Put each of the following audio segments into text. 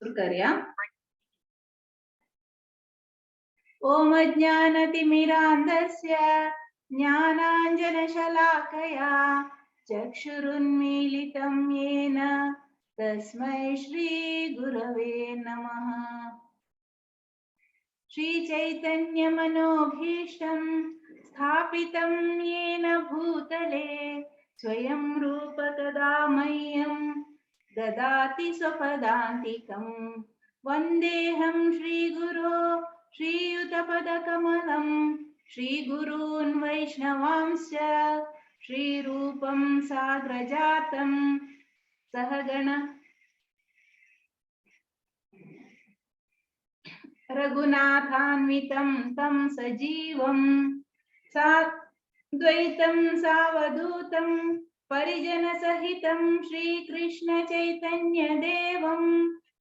सुरू करया. ओम ज्ञानतिमिरान्धस्य ज्ञानाञ्जनशलाकया चक्षुरुन्मीलितं येन तस्मै श्री गुरवे नमः. श्री चैतन्यमनोभीष्टं स्थापितं येन भूतले स्वयं रूप कदा मह्यं ददाति स्वपदान्तिकं. वन्देऽहं श्रीगुरो श्रीयुतपदकमलं श्रीगुरून् वैष्णवांश्च श्रीरूपं साग्रजातं सहगण रघुनाथान्वितं तं सजीवं साद्वैतं सावधूतं परिजनसहितं श्रीकृष्ण चैतन्यदेवं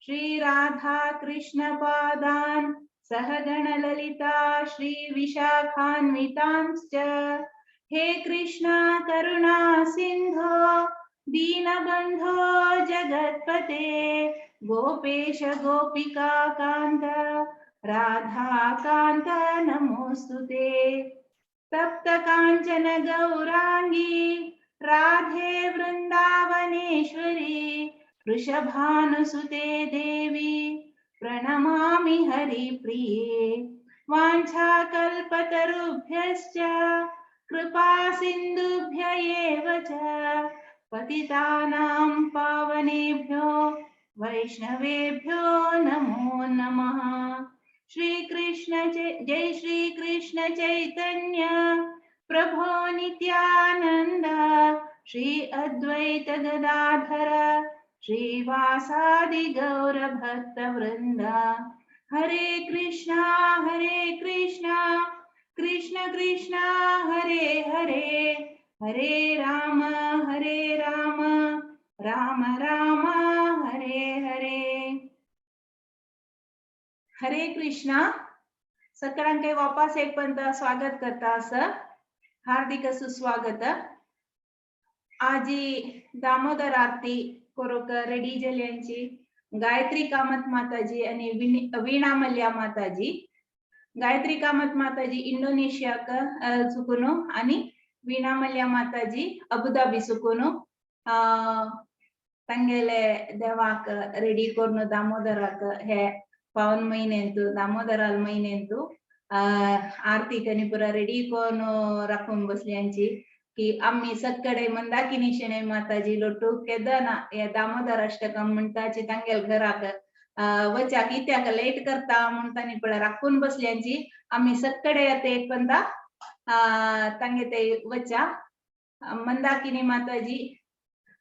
श्रीराधा कृष्णपादान् सहगण ललिता श्रीविशाखान्वितांश्च. हे कृष्णा करुणा सिंधो दीनबंधो जगत्पते गोपेश गोपिका कांत राधा कांत नमोस्तुते. तप्त कांचन गौरांगी राधे वृंदावनेश्वरी वृषभानुसुते देवी प्रणमामि हरिप्रिये. वाञ्छाकल्पतरुभ्यश्च कृपा सिन्धुभ्य एव च पतितानां पावनेभ्यो वैष्णवेभ्यो नमो नमः. श्री कृष्ण जय श्री कृष्ण चैतन्य प्रभो नित्यानंद श्री अद्वैत गदाधर श्रीवासादि गौर भक्त वृंद. हरे कृष्णा कृष्ण कृष्ण हरे हरे हरे राम राम राम हरे हरे. हरे कृष्णा. सगळ्यांके वापस एक पंत स्वागत करता असं हार्दिक सुस्वागत. आजी दामोदर आरती करूक रेडी जाल्यांची गायत्री कामत माताजी आणि वीणा मल्या माताजी. गायत्री कामत माताजी इंडोनेशियाक चुकून आणि वीणा मल्या माताजी अबुधाबी सुकून तांगेले देवाक रेडी करून दामोदराक हे पावन म्हयन्यांतु दामोदराल म्हयन्यांतु आरती कनी पुरा रेडी करून राखून बसल्यांची की आम्ही सक्कडे मंदाकिनी शणै माताजी लोटू केदना हे दामोदर अष्टकम म्हणटाची तांगेल घराक वचाक कित्याक लेट करता म्हूण तांणी पळय राखून बसल्यांची. आम्ही सक्कडे येता एक पंदा तांगे ते वचा मंदाकिनी माताजी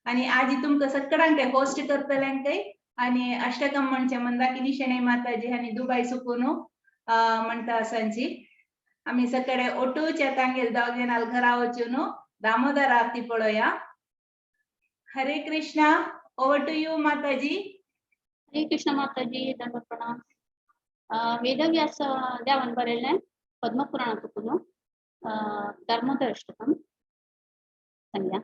आणि आजी तुमकां सगळ्यांक होस्ट करतल्यांकय आणि अष्टकम म्हणचे मंदाकिनी शणै माताजी आणि दुबय सुकून म्हणटा आसांची. आम्ही सगळे ओटूच्या तांगेल दोग जाणां घरा वचून दामोदर आरती पळोवया. Hare Krishna. Over to you Mataji. Hare Krishna माताजी, दंडवत प्रणाम. वेदव्यास देवान बरयल्लें पद्मपुराणांतून दामोदर अष्टकम सांगया.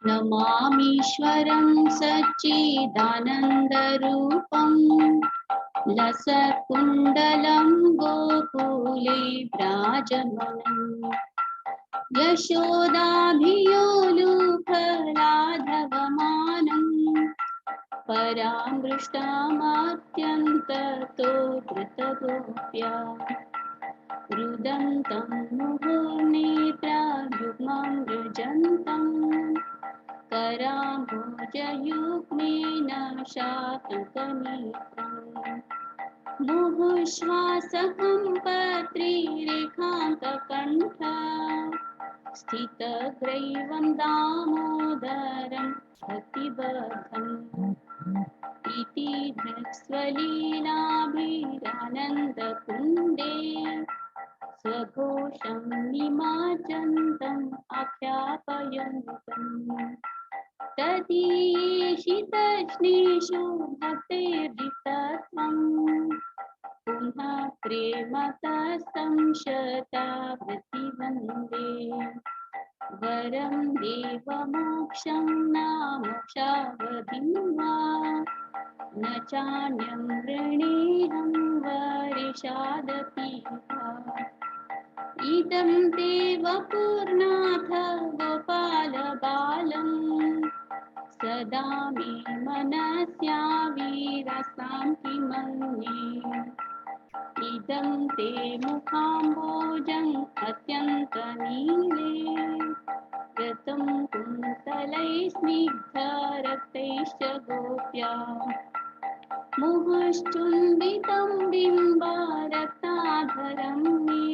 नमामीश्वरं सच्चिदानन्दरूपं लसत्कुण्डलं गोकुले व्राजमनं यशोदाभियोलुफलाधवमानं परामृष्टामात्यन्ततो धृतगोप्या रुदन्तं मुहुर्नेत्रायुग्मं व्रजन्तं कराम्भुजयुग्मेन शातकनेत्रं मुहुश्वासकं पत्रिरेखान्तकण्ठ स्थितग्रैवं दामोदरं भक्तिबद्धम् इति धृक्स्वलीलाभिरानन्दकुन्दे स्वघोषं निमाचन्तम् आख्यापयन्तम् तदीशितश्नेषु भक्तिर्जितत्वं पुनः प्रेमतस्तं शतावृत्ति वन्दे. वरं देवमोक्षं न मोक्षावधिं वा न चान्यं वृणेऽहं वरिषादपि वा। इदं ते वपुर्नाथ गोपालबालं सदा मे मनस्या विरसां किमन्ये। इदं ते मुखाम्बोजं अत्यन्तनीले रतं कुन्तलैः स्निग्धरक्तैश्च गोप्या। मुहुश्चुम्बितं बिम्बारक्ताधरं मे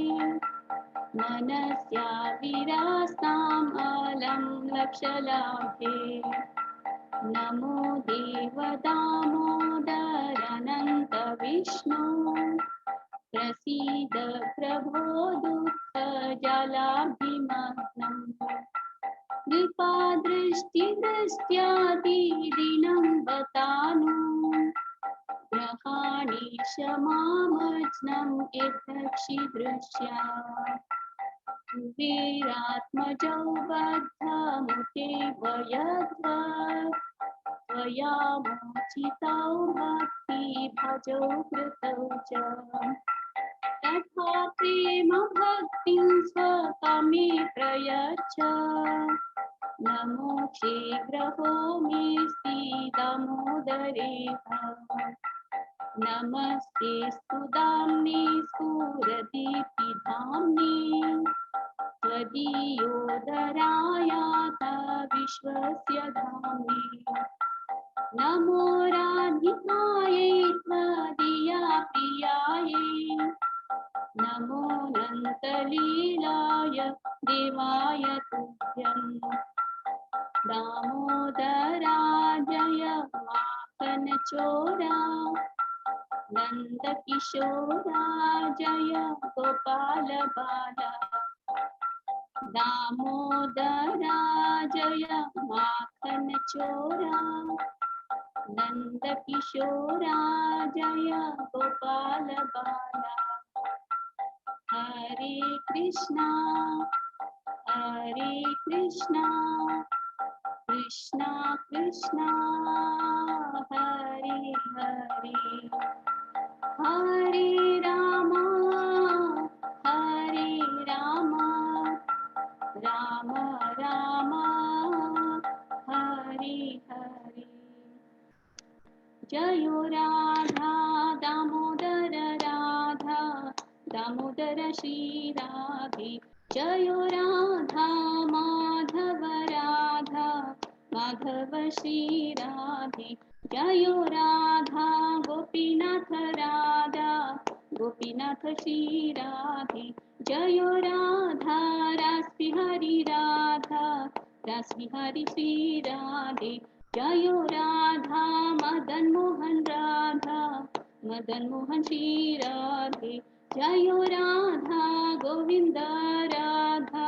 मनस्या विरासाम् अलं लक्षलाभे। नमो देव दामोदर विष्णु प्रसीद प्रभो दुःखजलाभिमग्नम्। कृपादृष्टिदृष्ट्यादिदिनं बतानु ग्रहाणि क्षमामज्ञं एतक्षिदृश्या। कुबेरात्मजौ बद्धमुखे वयद्वत् त्वया मोचितौ भक्तिभजौ कृतौ च। तथा प्रेम भक्तिं स्वकामे प्रयच्छ नमोक्षे ग्रहो मेऽस्ति दामोदरे। नमस्तेऽस्तु दाम्ने स्फुरदीप्तिधाम्ने त्वदीयोदरायात विश्वस्य धाम्ने। नमो राधिकायै त्वदीया प्रियायै नमो अनन्तलीलाय देवाय तुभ्यं। दामोदरा जय माखनचोरा नंदकिशोरा जय गोपाल बाला। दामोदरा जय माखनचोरा नंदकिशोरा जय गोपाल बाला। हरे कृष्णा कृष्णा कृष्णा हरे हरे। हरे राम राम राम हरे हरे। जयो राधा दामोदर राधा दामोदर श्री राधे। जयो राधा माधव राधा माधव श्री राधे। जयो राधा गोपीनाथ राधा गोपीनाथ श्री राधे। जयो राधा रास बिहारी राधा रास बिहारी श्री राधे। जयो राधा मदन मोहन राधा मदन मोहन श्री राधे। जयो राधा गोविंद राधा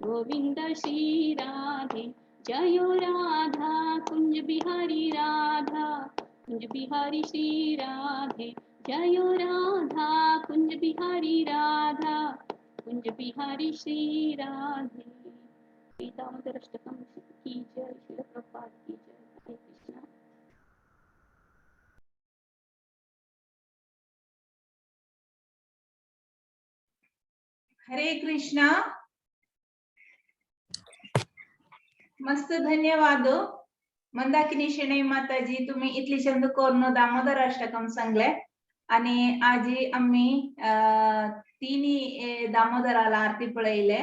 गोविंद श्री राधे। जयो राधा कुंज बिहारी राधा कुंज बिहारी श्री राधे। जयो राधा कुंज बिहारी राधा कुंज बिहारी श्री राधे। दामोदर अष्टकम की जय, श्रील प्रभुपाद की जय। हरे कृष्णा। हरे कृष्णा। मस्त धन्यवाद मंदाकिनी शेणै माताजी, तुम्ही इतली चंद करून दामोदर अष्टकम सांगले आणि आजी आम्ही तिन्ही दामोदराला आरती पळयले,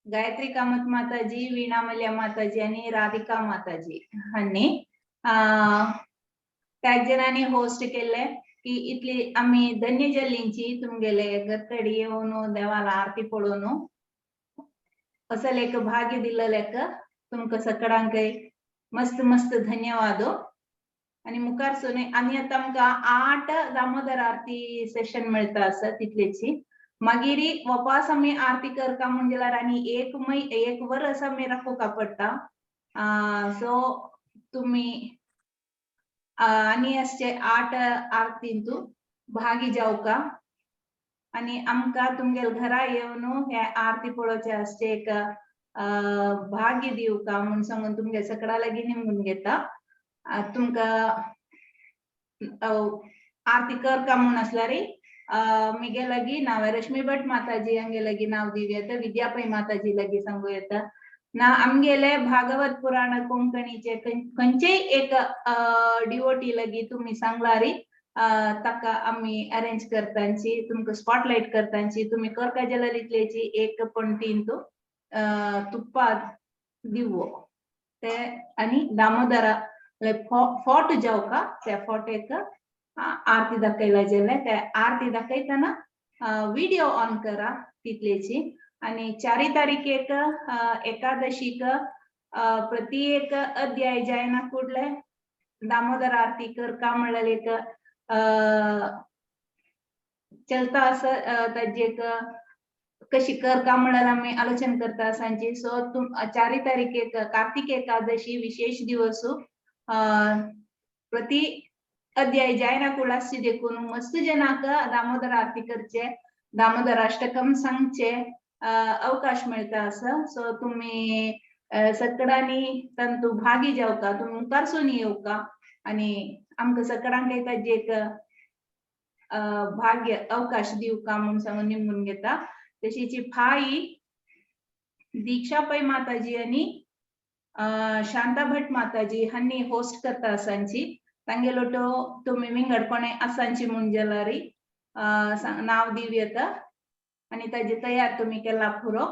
गायत्री कामत माताजी, वीणा मल्या माताजी आणि राधिका माताजी हांणी त्याच जणांनी होस्ट केले की इतली आम्ही धन्य जाल्लींची तुमगेले घरकडे येवन देवाला आरती पळोवन असं एक भाग्य दिल्लेक तुमकां सगळ्यांक मस्त मस्त धन्यवाद. आणि मुखार सोने आणि आता आमकां 8 दामोदर आरती सेशन मेळटा आसा तितलेची. मागीर वापस आमी आरती करता म्हण जाल्यार आनी एक वरस आमी राखोवका पडटा. सो तुमी आनी आसचे 8 आरतींतू भागी जावका आणि आमकां तुमगेले घरा येवन हे आरती पळोवचे आसचे एक भाग्य दिवका म्हूण सांगून तुमगे सगळ्या लागीं निमगून घेता. तुमकां आरती करका म्हूण आसल्यार मिगे लागीं नांव रश्मी भट माताजी हांगे लागीं नांव दिवं येता, विद्या पै माताजी लागीं सांगू येता ना. आमगेले भागवत पुराण कोंकणीचे खंयचेय एक डिवोटी लागीं तुमी सांगलारी ताका आमी अरेंज करतांची, तुमकां स्पॉटलायट करतांची. तुमी करका जाल्यार इतल्याची एक पणटीन तुप्पा दिवो ते आनी दामोदरा फोटो जावका, त्या फोटोक आरती दाखयला जाल्यार ते आरती दाखयतना विडियो ऑन करा तितल्याची. आणि 4 तारीखेक एकादशीक प्रति एक अध्याय जायना कुडले दामोदर आरती करका म्हणल्यार एक चलता असं ताजी एक कशी करका म्हणल्यार आमी आलोचन करता सांची. सो तुम 4 तारीखेक कार्तिक एकादशी विशेष दिवस प्रति अध्याय जायना कुळासी देखून मस्त जनाक दामोदर आरती करचे, दामोदर अष्टकम सांगचे अवकाश मेळटा असं. सो तुम्ही सगळ्यांनी तांतू भागी जावका, तुमी मुखारसून येवका आणि आमकां सगळ्यांक ताजी एक भाग्य अवकाश दिवका म्हूण सांगून निमगून घेता. तशीची फाई दीक्षा पै माताजी आणि शांता भट माताजी हांणी होस्ट करता आसांची. तांगेलो तो तुमी विंगड कोणे आसांची म्हूण जाल्यार नांव दिवं येता आणि ताजे तयार तुमी केला पुरो.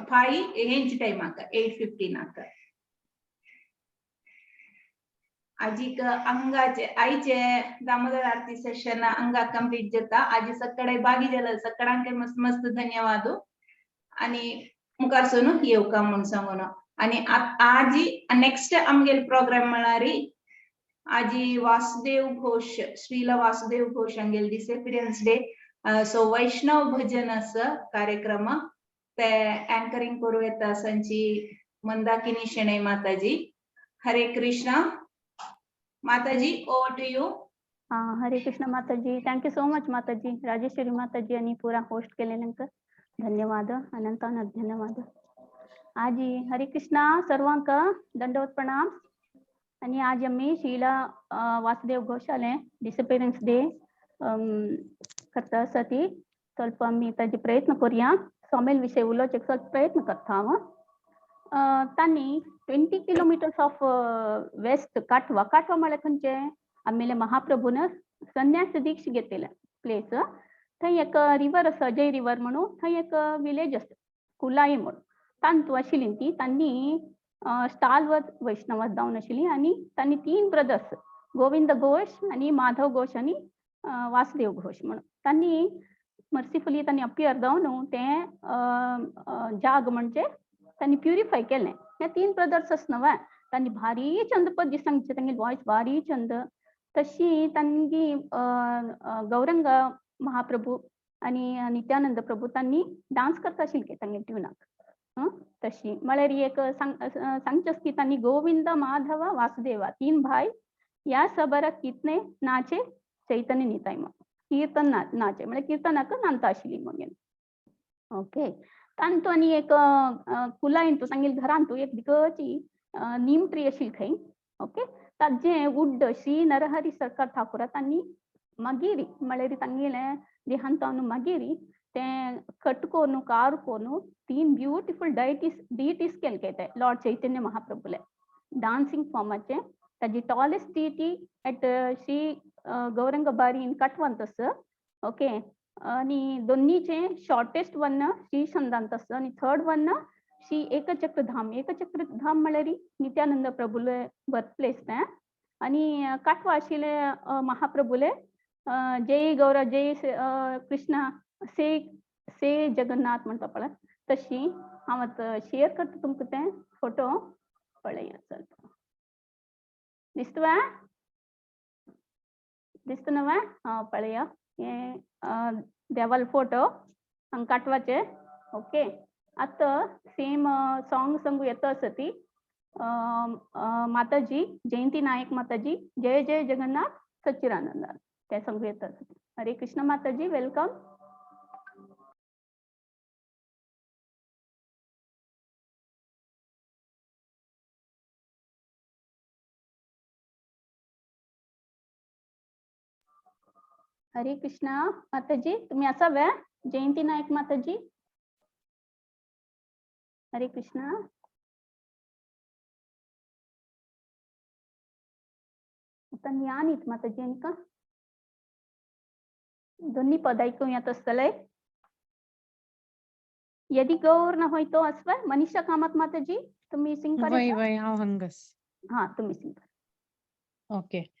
फाई हेंच टायमाक 8:15. आजीक अंगाचे आईचे दामोदर आरती सेशन अंगा कंप्लीट जाता. आजी सकाळी बागी जाल्यार सगळ्यांक मस्त मस्त धन्यवाद आणि मुखारसून येवका म्हूण सांगून. आणि आजी नेक्स्ट आमगेले प्रोग्राम म्हळ्यार आजी वासुदेव घोष, श्रीला वासुदेव घोष हांगेले डिसएपियरन्स डे. सो वैष्णव भजन असं कार्यक्रम ते अँकरिंग करू येता संची मंदाकिनी शणै माताजी. हरे कृष्णा माताजी, ओवर टू you. हा, हरे कृष्ण माताजी, thank you so much माताजी. राजेश्वरी माताजी आणि पुरा होस्ट केलेल्यांक धन्यवाद, अनंत अनंत धन्यवाद. आजी हरे कृष्णा सर्वांक दंडवत प्रणाम. आणि आज आम्ही शीला वासुदेव घोषाले डिसअपियरन्स डे करता आसा ती ಸ್ವಲ್ಪ आमी ताजे प्रयत्न करूया. स्वामील विशय उलोवचे ಸ್ವಲ್ಪ प्रयत्न करता हांव. तांणी 20 किलोमिटर्स ऑफ वेस्ट काटवा, काटवा म्हळ्यार खंयचे आमगेले महाप्रभून संन्यास दीक्ष घेतलेले प्लेस. थंय एक रिवर आसा, अजय रिवर म्हणून, थंय एक विलेज आसा कुलाई म्हणून, तांतू आशिल्ली ती. तांणी स्टालवत वैष्णवात जावन आशिल्ली आनी तांणी 3 ब्रदर्स गोविंद घोष आनी माधव घोष आनी वासुदेव घोष म्हणून, तांणी मर्सिफुली तांणी अपियर जावन तें जाग म्हणजे तांणी प्युरिफाय केलें. हे 3 ब्रदर्स आस न्हय, तांणी भारी चंद पद सांगचे, तांगे वॉयस भारी चंद. तशी तांगी गौरंग महाप्रभू आनी नित्यानंद प्रभू तांणी डांस करता आशिल्ले तांगे ट्युनाक. तशी म्हळ्यार एक सांगचें की तांणी गोविंद माधव वासुदेवा 3 भाई या सबर कितने नाचे चैतन्य निताय म्हण कीर्तन नाचे म्हळ्यार कीर्तनाक नांता आशिल्ली मगेर. ओके, तांतू आनी एक कुलायन तूं तांगेले घरांतू एक दिकची नीम ट्री आशिल्ली खंय. ओके, ताजें वुड श्री नरहरी सरकार ठाकुरा तांणी मागीर म्हळ्यार तांगेले देहांतावन मागीर तें कट कोरून कार कोरून 3 ब्युटिफुल डिटीज केले ते लॉर्ड चैतन्य महाप्रभूले डान्सिंग फॉर्माचे. ताजी tallest deity at Shri Gauranga Bari in काटवांत आसा. ओके, आणि दोन्हीचे शॉर्टेस्ट वन श्री संदांत आसा आणि थर्ड वन श्री एकचक्रधाम. एकचक्रधाम म्हळ्यार नित्यानंद प्रभूले बर्थ प्लेस तें. आणि काटवा आशिल्ले महाप्रभूले जय गौर जय कृष्णा से से जगन्नाथ म्हणटा पळय, तशी हांव आतां शेयर करता तुमकां तें फोटो पळयात. चल दिसता दिसता न्हय? हां पळया, हे देवाल फोटो हांगा काटवाचे. ओके, आतां सेम सॉंग सांगू येता आसा ती माताजी जयंती नायक माताजी जय जय जगन्नाथ सच्चिदानंद ते सांगू येता. हरे कृष्ण माताजी, welcome. हरे कृष्णा माताजी, तुम्ही असाव्या? जयंती नायक माताजी, हरे कृष्णा. आता ज्ञानीत माताजी आणि का दोन्ही पद ऐकूयात असतलय. यदि गौर न होय तो असवा मनीषा कामत माताजी, तुम्ही सिंग वय करायचं? वय हांव हंगस. हा, तुम्ही सिंग. ओके.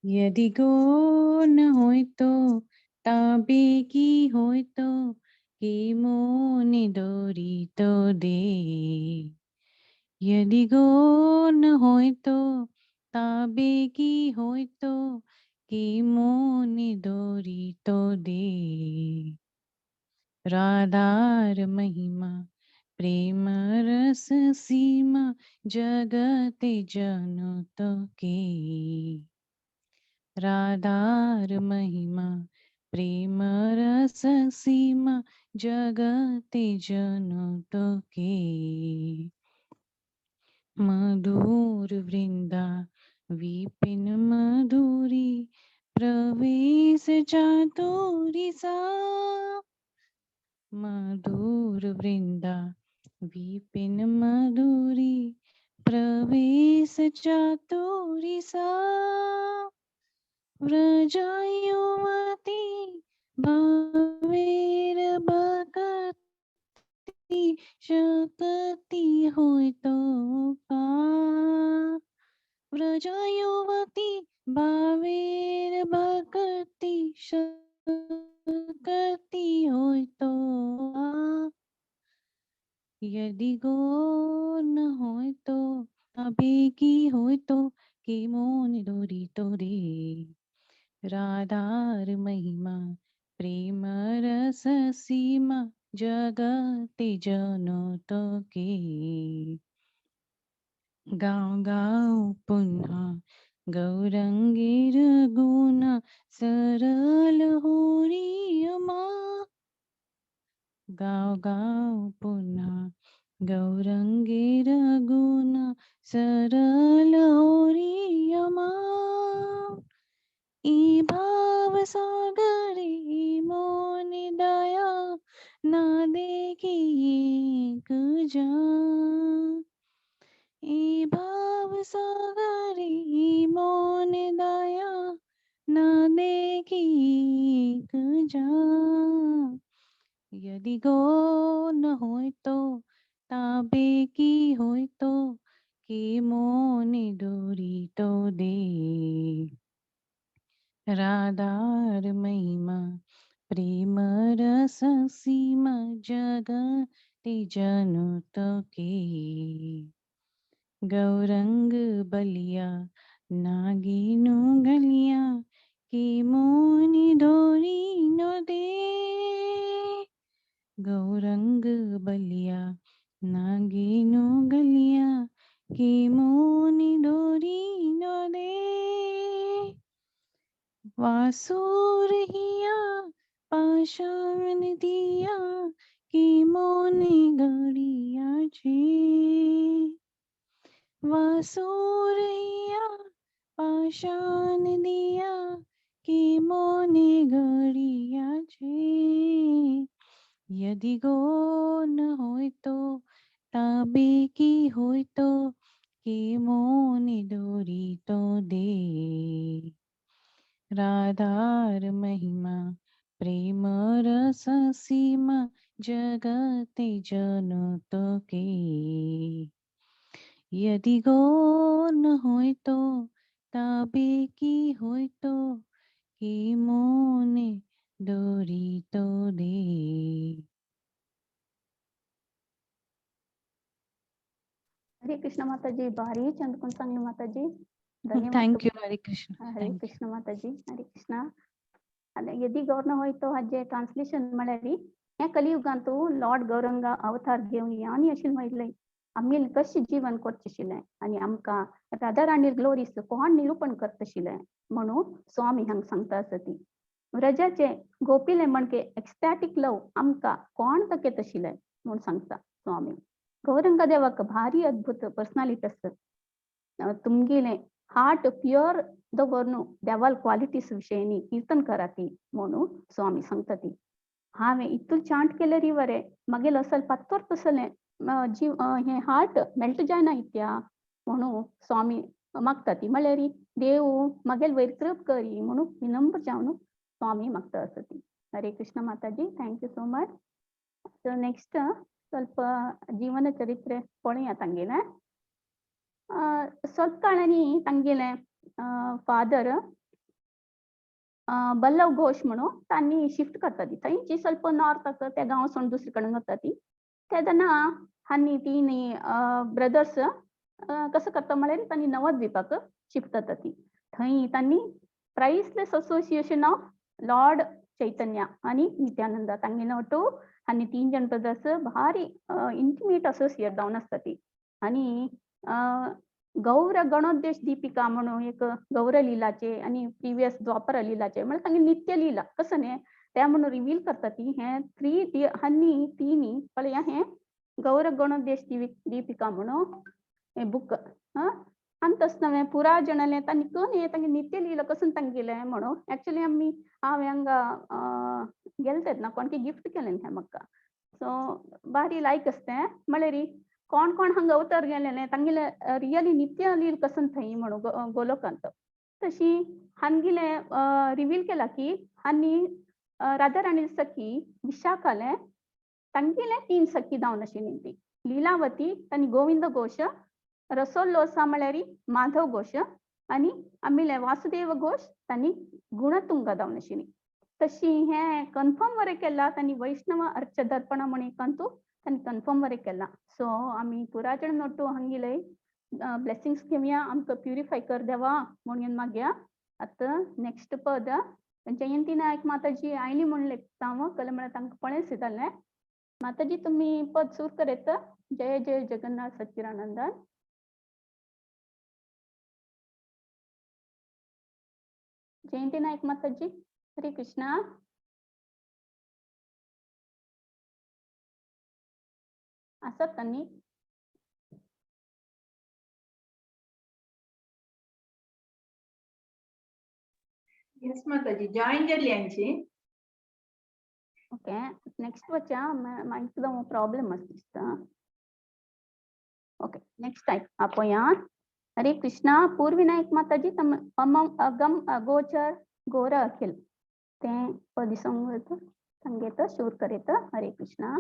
यदि गो न होय तो तबे की होय तो के मोने दोरी तो दे. यदि गो न होय तो तबे की होय तो के मोने दोरी तो दे. राधार महिमा प्रेम रस सीमा जगते जनो तो के. राधार महिमा प्रेम रस सीमा जगते जनो तो के. मधुर वृंदा विपिन मधुरी प्रवेश चातुरी सा. मधुर वृंदा विपिन मधुरी प्रवेश चातुरी सा. व्रजयुवती भावेर भक्ति शक्ति होय तो का. व्रजयुवती भावेर भक्ति शक्ति होय तो का. यदि गो न होय तो तबे की होय तो के मोन डोरी तो दे. राधार महिमा प्रेम रस सीमा जगते जनो तो के. गाव गाव पुन्हा गौरंगीर गुण सरल होरी अमा. गाव गाव पुन्हा गौरंगीर गुण सरल होरी अमा. ई भाव सागरी मोनि दया ना देखी एक जा. ई भाव सागरी मोनि दया ना देखी एक जा. यदि गो न होय तो ताबे की होय तो के मोनि डोरी तो दे. राधार महिमा प्रेम रस सीमा जगते जनो तो के. गौरंग बलिया नागिनो गलिया के मोनि डोरी नो दे. गौरंग बलिया नागिनो गलिया के मोनि डोरी नो दे. वासुर हिया पाषाण दिया के मोने गड़िया छे. वासुर हिया पाषाण दिया के मोने गड़िया छे. यदि गो न होय तो ताबे की होय तो के मोने डोरी तो दे. राधार महिमा प्रेम रस सीमा जगते जनो तो के. यदि गो न होय तो तबे की होय तो के मोने डोरी तो दे. हरे कृष्ण माताजी, भारी चंद सांगले माताजी. धन्यवाद. Thank you. Hare Krishna. Hare thank you. Krishna Mataji, Hare Krishna. आनी यदि गौर न होय तो हाजे ट्रान्सलेशन म्हळ्यार ह्या कलियुगांतू लॉर्ड गौरंगा अवतार घेवन या आनी अशें म्हणलें आमी कशें जीवन करचें आशिल्लें आनी आमकां राधा राणी ग्लोरीस कोण निरूपण करता आशिल्लें म्हणून स्वामी हांगा सांगता आसा ती. व्रजाचे गोपिले म्हणके एक्स्टॅटीक लव आमकां कोण तकेत आशिल्लें म्हूण सांगता स्वामी. गौरंगा देवाक भारी अद्भुत पर्सनालिटी आसा. तुमगेलें हार्ट प्युअर दवरून देवाल क्वालिटीज विशयनी कीर्तन कराती म्हणून स्वामी सांगता ती. हांवें इतून चांट केलें री बरें मागीर असल पात्तोर तसलें जीव हें हार्ट मेल्ट जायना इत्या म्हणून स्वामी मागता ती. म्हळ्यार देव मागेल वयर कृप करी म्हणून विनम्र जावन स्वामी मागता आसा ती. हरे कृष्ण माताजी, thank you so much. So next ಸ್ವಲ್ಪ ಜೀವನ ಚರಿತ್ರೆ ಪೊಳೆಯ ತಂಗೇಲೆ. ಸ್ವಲ್ಪ ಕಾಳನಿ ತಂಗೇಲೆ फादर बल्लभ घोष म्हणून तांणी शिफ्ट करता ती थंयची ಸ್ವಲ್ಪ नॉर्थाक त्या गांव सोडून दुसरे कडेन वता ती. तेन्ना हांणी तीन ब्रदर्स कसं करता म्हळ्यार तांणी नवद्वीपाक शिफ्ट जाता ती. थंय तांणी priceless association of lord Chaitanya आनी नित्यानंद तांगेले ಒಟ್ಟು आनी तीन जण ब्रदर्स भारी इंटिमेट असोसिएट जावन आसता ती. आनी गौर गणोद्देश दीपिका म्हणून एक गौर लिलाचे आणि प्रिवियस द्वापर लिलाचे म्हणजे तांगे नित्य लीला कसं न्ही त्या म्हणून रिवील करता ती. हे थ्री हन्नी तिनी पळया हे गौर गणोद्देश दीपिका म्हणून हे बुक. आनी तस नव्हे पुरा जणाले तांणी कन हे तांगे नित्य लीला कसं तांगेले म्हणून एक्चुअली आमी हांवें हांगा गेले तेन्ना कोण की गिफ्ट केलें हें म्हाका. सो बारी लायक आसता म्हळ्यार कोण कोण हांगा अवतार गेलेले तांगेले रियली नित्य लील कसं थंय म्हणून गोलोकांत. तशी हांगेले रिवील केला की हांणी राधा राणी सखी विशाखाले तांगेले तीन सखी जावन आशिल्ली ती. लीलावती तांणी गोविंद घोष, रसोल्लोसा म्हळ्यार माधव घोष आनी आमिले वासुदेव घोष तांणी गुणतुंग जावन आशिल्ली. तशी हें कन्फर्म बरें केला तांणी वैष्णव अर्च दर्पण म्हण एकांतू तांणी कन्फर्म बरें केला. सो आमी पुराजण नोटू हांगेले ब्लेसिंग्स घेवया, आमकां प्युरिफाय कर देवा म्हणून मागया. आतां नेक्स्ट पद जयंती नायक माताजी आयली म्हूण लेखता हांव कल म्हळ्यार तांकां पळय जालें. माताजी तुमी पद सूर करयत. जय जय जगन्नाथ सच्चिदानंदन. जयंती नायक माताजी, हरे कृष्णा. आसात तांणी? येस माताजी, जॉईन जाल्ली आमची. ओके नेक्स्ट वच्या मागीर प्रॉब्लेम आसा दिसता. ओके नेक्स्ट टायम आपोया. हरे कृष्णा. पूर्वी नायक माताजी तम अगम अगोचर गोर अखिल तें पद संगीत शूर करीत. हरे कृष्णा.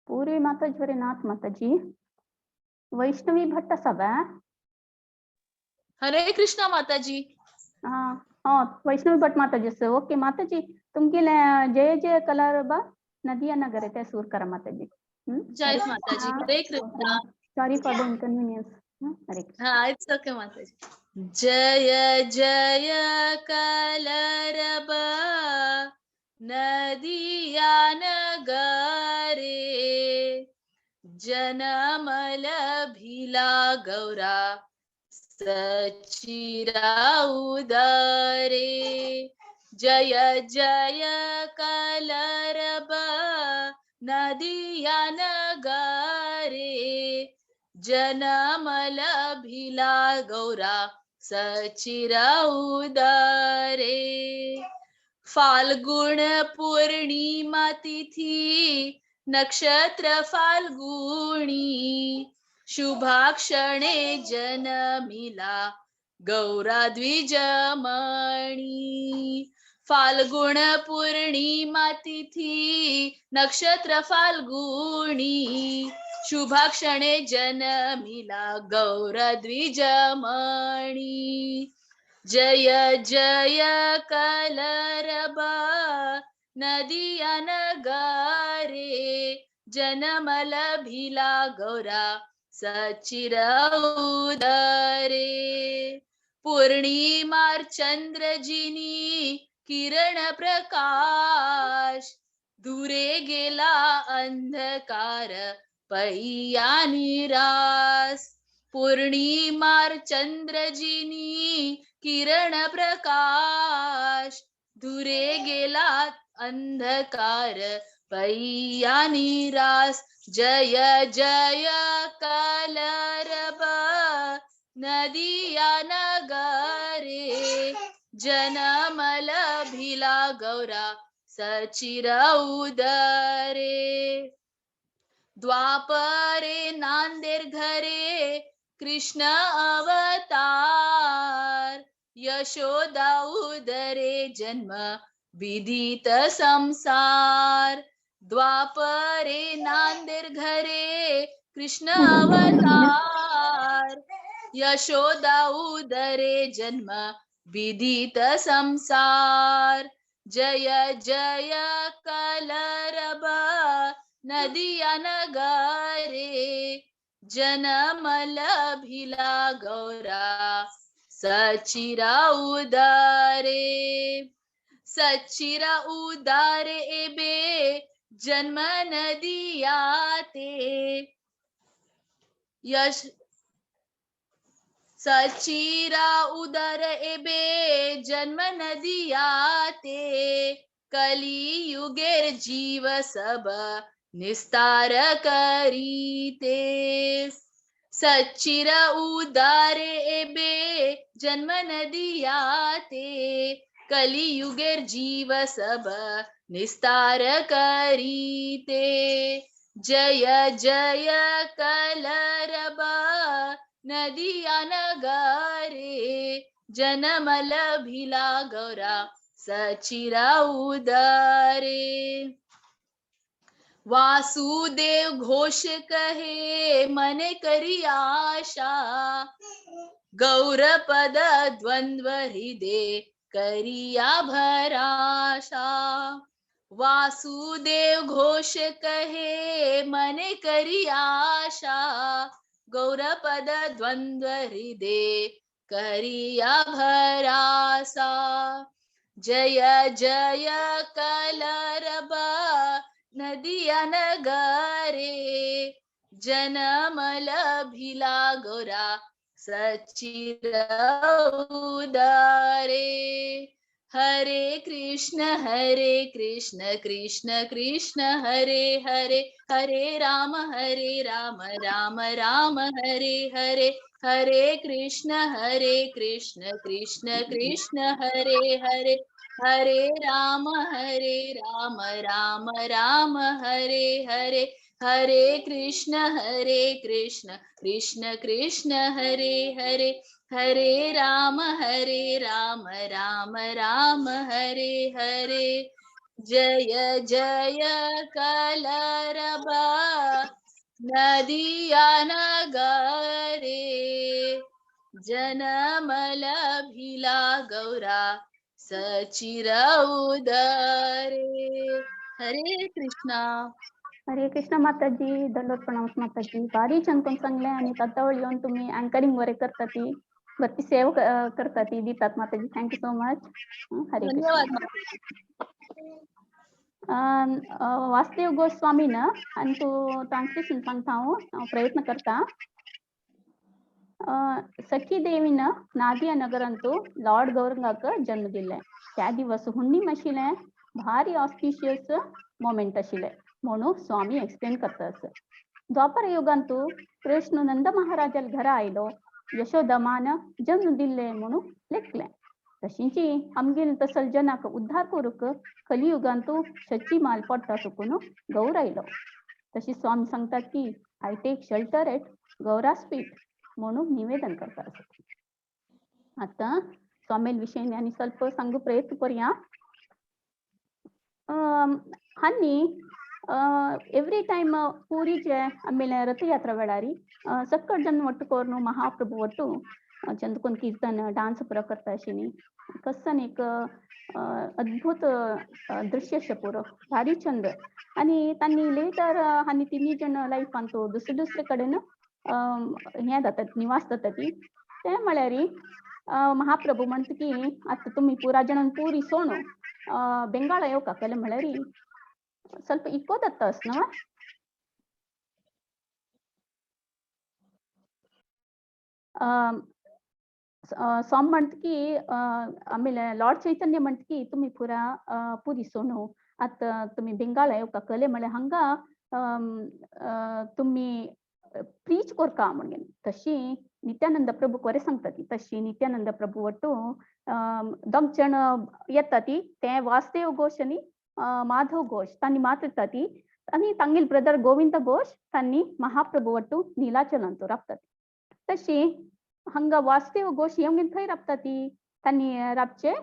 पूर्वी माताजी नाथ माताजी वैष्णवी भट्ट सभा. हरे कृष्णा माताजी. हाँ वैष्णवी भट्ट माताजी सर. ओके माताजी तुमगेले जय जय कलरबा नदिया नगर ते सूर करा माताजी. जय माताजी. Hare Krishna. Sorry for the inconvenience. Hare Krishna. हाँ it's okay माताजी. जय जय कलरबा नदिया नगरे जनमल भिला गौरा सचिरा उदरे. जय जय कलरबा नदिया नगरे जनमल भिला गौरा सचिरा उदरे. फाल्गुन पूर्णिमा तिथी नक्षत्र फाल्गुनी शुभाक्षणे जनमिला गौरा द्विजमणी. फाल्गुन पूर्णिमा तिथी नक्षत्र फाल्गुनी शुभाक्षणे जनमिला गौरा द्विजमणी. जय जय कलरबा नदिया नगरे जनमल भिला गौरा सचिर उदरे. पूर्णिमार चंद्रजिनी किरण प्रकाश दुरे गेला अंधकार पैया निरास. पूर्णिमार चंद्रजिनी किरण प्रकाश दुरे गेला अंधकार पैया निरास। जय जय कलरब नदिया नगरे जनमल भिला गौरा सचिर उदरे। द्वापरे नांदेर घरे कृष्ण अवतार यशोदा उदरे जन्म विदित संसार। द्वापरे नांदेर घरे कृष्ण अवतार यशोदा उदरे जन्म विदित संसार। जय जय कलरब नदिया नगरे जनमल भिला गौरा सचिरा उदारे। सचिरा उदारे एबे जन्म नदियाते यश सचिरा उदर एबे जन्म नदियाते कलियुगेर जीव सब निस्तार करीते। सचिर उदारे एबे जन्म नदियाते कलियुगेर जीव सब निस्तार करीते। जय जय कलरब नदिया नगरे जनमल भिला गौरा सचिरा उदारे। वासुदेव घोष कहे मन करी आशा गौरपद द्वंद्व हृदय करिया भराशा। वासुदेव घोष कहे मन करी आशा गौरपद द्वंद्व हृदय करिया भरासा। जय जय कलरब नदिया नगरे जनमल भिला गौरा सचिर उदारे। हरे कृष्ण कृष्ण कृष्ण हरे हरे हरे राम राम राम हरे हरे। हरे कृष्ण कृष्ण कृष्ण हरे हरे हरे राम राम राम हरे हरे। हरे कृष्ण कृष्ण कृष्ण हरे हरे हरे राम राम राम हरे हरे। जय जय कलरब नदिया नगरे जनमल भिला गौरा सचिर उदरे। हरे कृष्णा। हरे कृष्ण माताजी, दंडवत प्रणाम माताजी। भारी छान कोण सांगले आणि तातावळ येऊन तुम्ही अँकरिंग वगैरे करता ती बरी सेवा करता ती दितात माताजी. Thank you so much. Hare Krishna. धन्यवाद. वासुदेव गोस्वामी ना आणि तू ट्रान्सलेशन सांगता हांव प्रयत्न करता. सखी देवीन नादिया नगरांतू लॉर्ड गौरंगाक जन्म दिले. त्या दिवस हुंडी आशिल्लें भारी ऑस्पिशियस मोमेंट आशिल्लें म्हणून स्वामी एक्सप्लेन करता. द्वापर युगांतू कृष्ण नंद महाराजाल घरा आयलो यशोदा मान जन्म दिल्ले म्हणून लेखलें. तशींची आमगेल तसल जनाक उद्धार करूक कलियुगांतू शची माल पडटा चुकून गौर आयलो. तशी स्वामी सांगतात की I take shelter at Gaura's feet म्हणून निवेदन करता. आता स्वामील विषयी आनी ಸ್ವಲ್ಪ सांगू प्रयत्न करूया. हांनी एव्हरी टायम पुरीचे आಮೇಲೆ रथयात्रा वेळारी सक्कट जन ಒಟ್ಟು ಕೋರ್ನು ಮಹಾಪ್ರಭು ಒಟ್ಟು ಚಂದಕೊಂದು ಕೀರ್ತನ ಡಾನ್ಸ್ ಪೂರ करता आशिल्ली. कसन एक अद्भुत दृश्य पुरो भारी चंद. आनी तांणी लेटर आनी तिनी जण लायफान तो दुसरे दुसरे कडेन हें जातात निवास जाता ती. ते म्हळ्यार महाप्रभू म्हणटा की आतां तुमी पुरा जणान पुरी सोणू बेंगाळा येवका केलें म्हळ्यार ಸ್ವಲ್ಪ इको जाता न्हू. स्वामी म्हणटा की आमेले लॉर्ड चैतन्य म्हणटा की तुमी पुरा पुरी सोणू आतां तुमी बेंगाल येवका कले म्हळ्यार हांगा तुमी प्रीच कोरका म्हणून. तशी नित्यानंद प्रभू बरें सांगता ती. तशी नित्यानंद प्रभू वट्टू दोग जण येता ती, ते वासुदेव घोष आनी माधव घोष तांणी मात येता ती आनी तांगेल ब्रदर गोविंद घोष तांणी महाप्रभू वट्टू नीलाचलांतू राबता. तशी हांगा वासुदेव घोष येवन थंय राबता ती, तांणी राबचे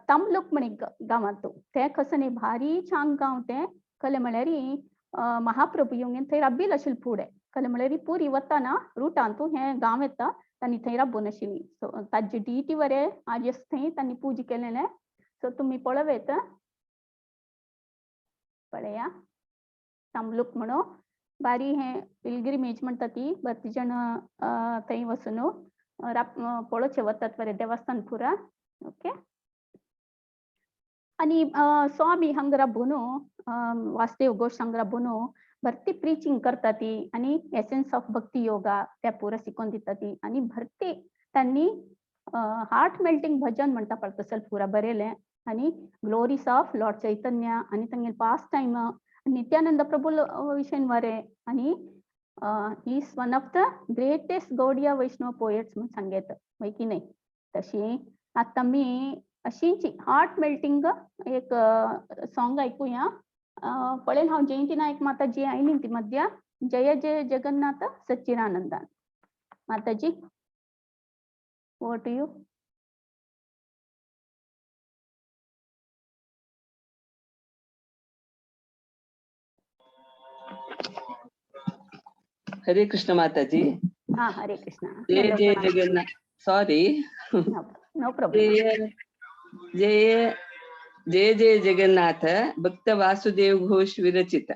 तमलूक म्हणी गांवांतू. ते कसं न्ही भारी छान गांव ते. कले म्हळ्यार महाप्रभू येवन थंय राब्बील आशिल्ले फुडें. कले म्हळ्यार पुरी वताना रुटांतू हें गांव येता, तांणी थंय राबून आशिल्ली. सो ताजी डिटी बरें आज थंय तांणी पुजा केलेलें. सो तुमी पळोवयत पळया तमलूक म्हणून बारी हें पिलग्रिमेज म्हणटा ती. बरें जण थंय वचून पळोवचे वतात बरें देवस्थान पुरा. ओके. आनी स्वामी हांगा राबून वासुदेव घोष हांगा राबून भरती प्रिचिंग करता ती आनी एसेन्स ऑफ भक्ती योगा त्या पुरा शिकोवन दिता ती. आनी भरती तांणी हार्ट मेल्टिंग भजन म्हणटा पळय तसले पुरा बरयलें. आनी ग्लोरीस ऑफ लॉर्ड चैतन्य आनी तांगेले पास्ट टायम नित्यानंद प्रभू विशयन बरें. आनी he is one of the greatest Gaudiya Vaishnava poets म्हूण सांगेत वय की न्हय. तशी आतां आमी अशीच हार्ट मेल्टिंग एक सॉंग आयकुया. पळयल हांव जयंती नायक माताजी आयली ती मध्या. जय जय जगन्नाथ सच्चिदानंदान. माताजी over to you. Hare Krishna Mataji. हाँ हरे कृष्णा. जय जय जगन्नाथ. सॉरी. No problem. जय जय जय जय जगन्नाथ. भक्त वासुदेव घोष विरचित.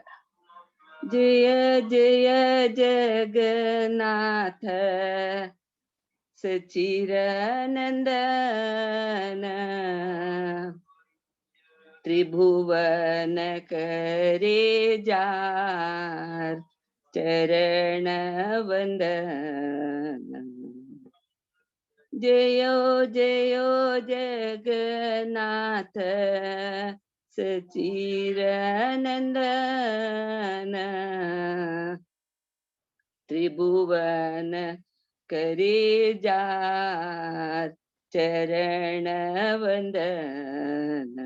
जय जय जगन्नाथ सचिरानंदन त्रिभुवन करे जार चरण वंदन. जयो जयो जगन्नाथ सचिरानंदन त्रिभुवन करे जार चरण वंदन.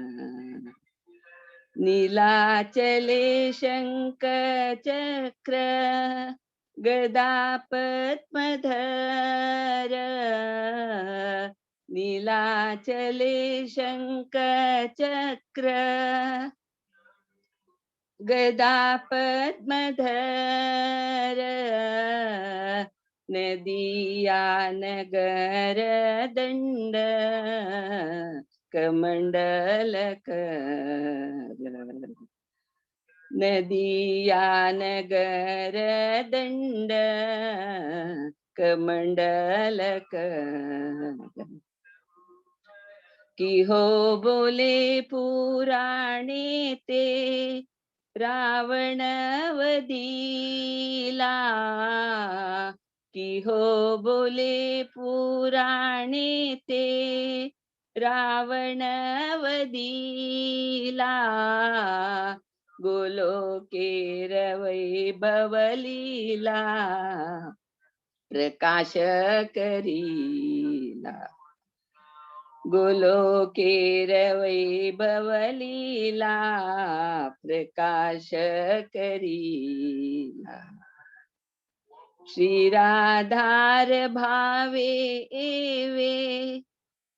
नीलाचले शंख चक्र गदा पद्मधर. नीलाचले शंख चक्र गदा पद्मधर. नदिया नगर दंड कमंडल कर. नदिया नगर दंड कमंडल कर. की हो बोले पुराणे ते रावण वदीला. की हो बोले पुराणे ते रावण वदीला. गोलोकेर वैभवलीला प्रकाश करीला. गोलोकेर वैभवलीला प्रकाश करीला. श्री राधार भावे एवे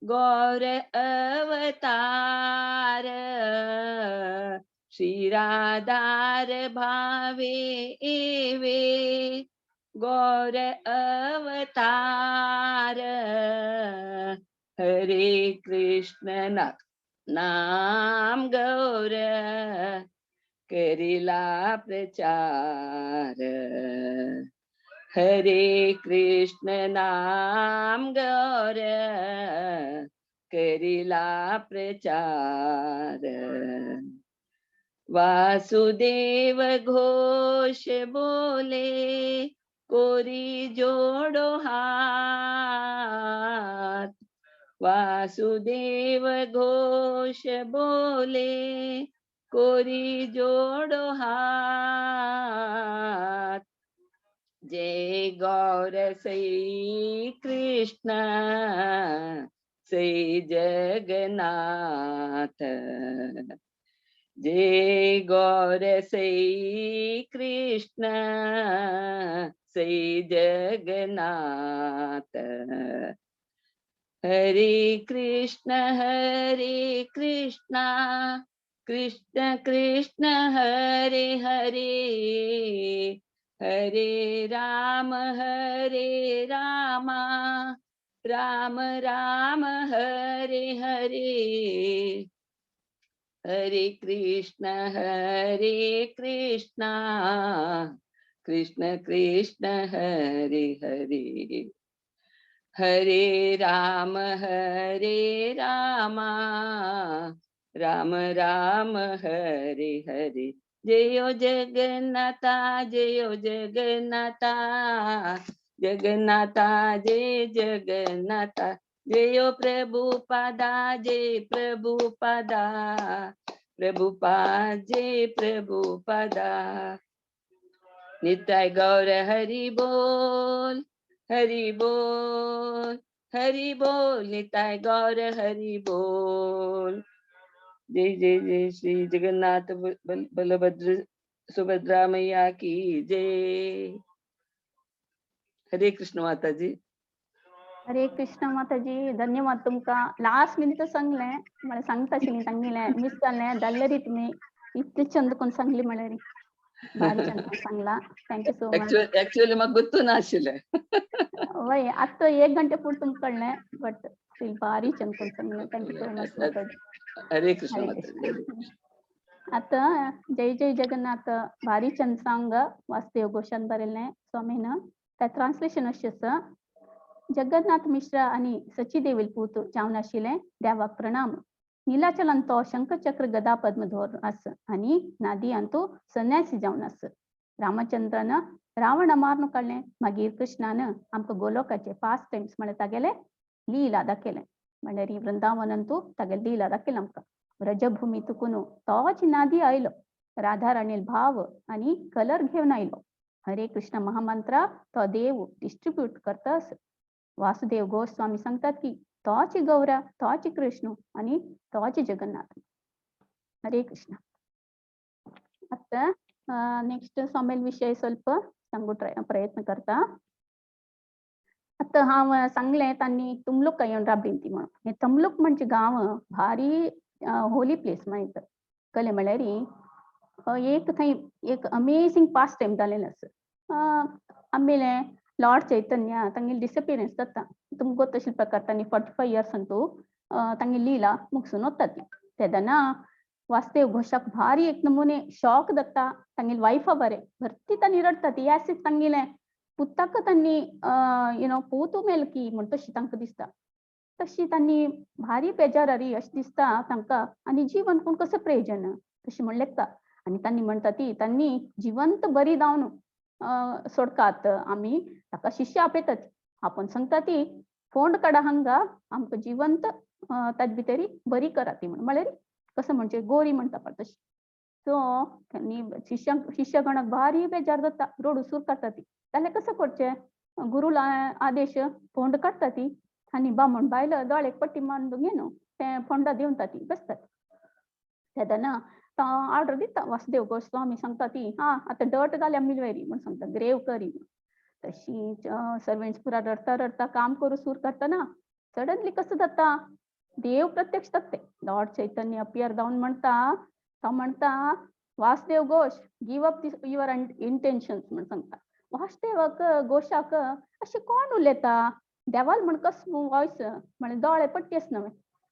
गौर अवतार. श्री राधार भावे एवे गौर अवतार. हरे कृष्ण नाम गौर करिला प्रचार. हरे कृष्ण नाम गौर करिला प्रचार. वासुदेव घोष बोले कोरी जोड़ो हाथ. वासुदेव घोष बोले कोरी जोड़ो हाथ। जय गौर श्री कृष्ण श्री जगन्नाथ। जय गौर श्री कृष्ण श्री जगन्नाथ। हरे कृष्ण कृष्ण कृष्ण हरे हरे, हरे राम राम राम हरे हरे। हरे कृष्ण कृष्ण कृष्ण हरे हरे, हरे राम राम राम हरे हरे। जयो जगन्नाथा जयो जगन्नाथा जगन्नाथा जय जगन्नाथा। जयो प्रभुपादा जय प्रभुपादा प्रभुपाद जय प्रभुपादा। निताय गौर हरि बोल हरि बोल हरि बोल, निताय गौर हरि बोल। जय जय जय श्री जगन्नाथ बलभद्र सुभद्रा मैया की जय। हरे कृष्ण माता जी। हरे कृष्ण माताजी, धन्यवाद तुमका। लास्ट मिनिट सांगले मला सांगता आशिल्ली सांगिल्लें मिस जालें जाल्लेरी तुमी इतले चंद कोण सांगली म्हळ्यार भारी चंद कोण सांगला। Thank you so much. Actually म्हाका गुत्तू नाशिल्लें। वय आतां एक घंटे फुडें तुमकां कळ्ळें, बट स्टील भारी चंद कोण सांगलें। Thank you so much माताजी। हरे कृष्ण हरे माताजी। कृष्ण। आतां जय जय जगन्नाथ भारी चंद सांग वासुदेव घोषान बरयल्लें स्वामीन, तें ट्रान्सलेशन अशें आसा। जगन्नाथ मिश्रा आणि सचीदेवील पूत जावन आशिल्लें देवाक प्रणाम। नीलाचलान तो शंखचक्र गदा पद्म धोर आस आनी नादी अंतू संन्यासी जावन आस। रामचंद्रान रावण मारून काडलें, मागीर कृष्णान आमकां गोलोकाचे पास टायम्स म्हळ्यार तागेले लीला दाखयलें, म्हणल्यार वृंदावनांतू तागेले लीला दाखयलें आमकां। व्रजभूमी तुकून तोच नादी आयलो, राधा राणील भाव आनी कलर घेवन आयलो। हरे कृष्ण महामंत्रा तो देव डिस्ट्रीब्यूट करता आस। वासुदेव गोस्वामी सांगतात की तोच गौरा, तोच कृष्ण आणि तोच जगन्नाथ। हरे कृष्ण। आता नेक्स्ट स्वामील विषय ಸ್ವಲ್ಪ सांगू प्रयत्न करता। आता हांव सांगलें तांणी तुमलूक येवन राबलीं ती म्हणून। हे तमलूक म्हणजे गांव भारी होली प्लेस माहीत कळ्ळें म्हळ्यार एक थंय एक अमेजींग पास टायम जालेलें आसा। आमगेलें लॉर्ड चैतन्य तांगेली डिसपियरन्स जाता, तुमकां गोत अशे प्रकार तांणी 45 इयर्स अंतू तांगेली लीला मुगसून वता ती। तेदना वासुदेव घोषाक भारी एक नमुने शॉक जाता, तांगेली वायफा बरें भरती तांणी रडटा ती यासीत तांगेलें पुताक तांणी you know पूत मेल की म्हण तशी तांकां दिसता। तशी तांणी भारी बेजारी अशें दिसता तांकां आनी जीवन कोण कसो प्रयोजन तशें म्हण लेखता। आनी तांणी म्हणटा ती तांणी जिवंत बरी जावन सोडकात आमी ताका शिष्य आपयतात। आपूण सांगता ती फोंड काडा हांगा आमकां जिवंत ताजे भितरी बरी करा ती म्हण, म्हळ्यार कसो म्हणजे गोरी म्हणटा पळय तशी। सो तांणी शिष्यगणाक भारी बेजार जाता, रोड सूर काडटा ती। जाल्यार कसो करचें, गुरुला आदेश फोंड काडटा ती आनी बामण बायल दोळ्याक पट्टी मारून घेवन तें फोंडा दिवता ती बसतात। तेन्ना तो ऑर्डर दिता वासुदेव गोस्वामी सांगता ती हा आतां डट घाल्या मिलवेरी म्हण सांगता, ग्रेव करी म्हण। तशी सर्वेंट्स पुरा रडता रडता काम करू सूर करतना सडनली कसो जाता, देव प्रत्यक्ष जाता। लॉर्ड चैतन्य अपियर जावन म्हणटा, तो म्हणटा Vasudev Ghosh give up your intentions म्हण सांगता। वासुदेवाक घोषाक अशें कोण उलयता, देवाल म्हण कस वॉयस म्हळ्यार दोळे पट्टी आसना न्हय,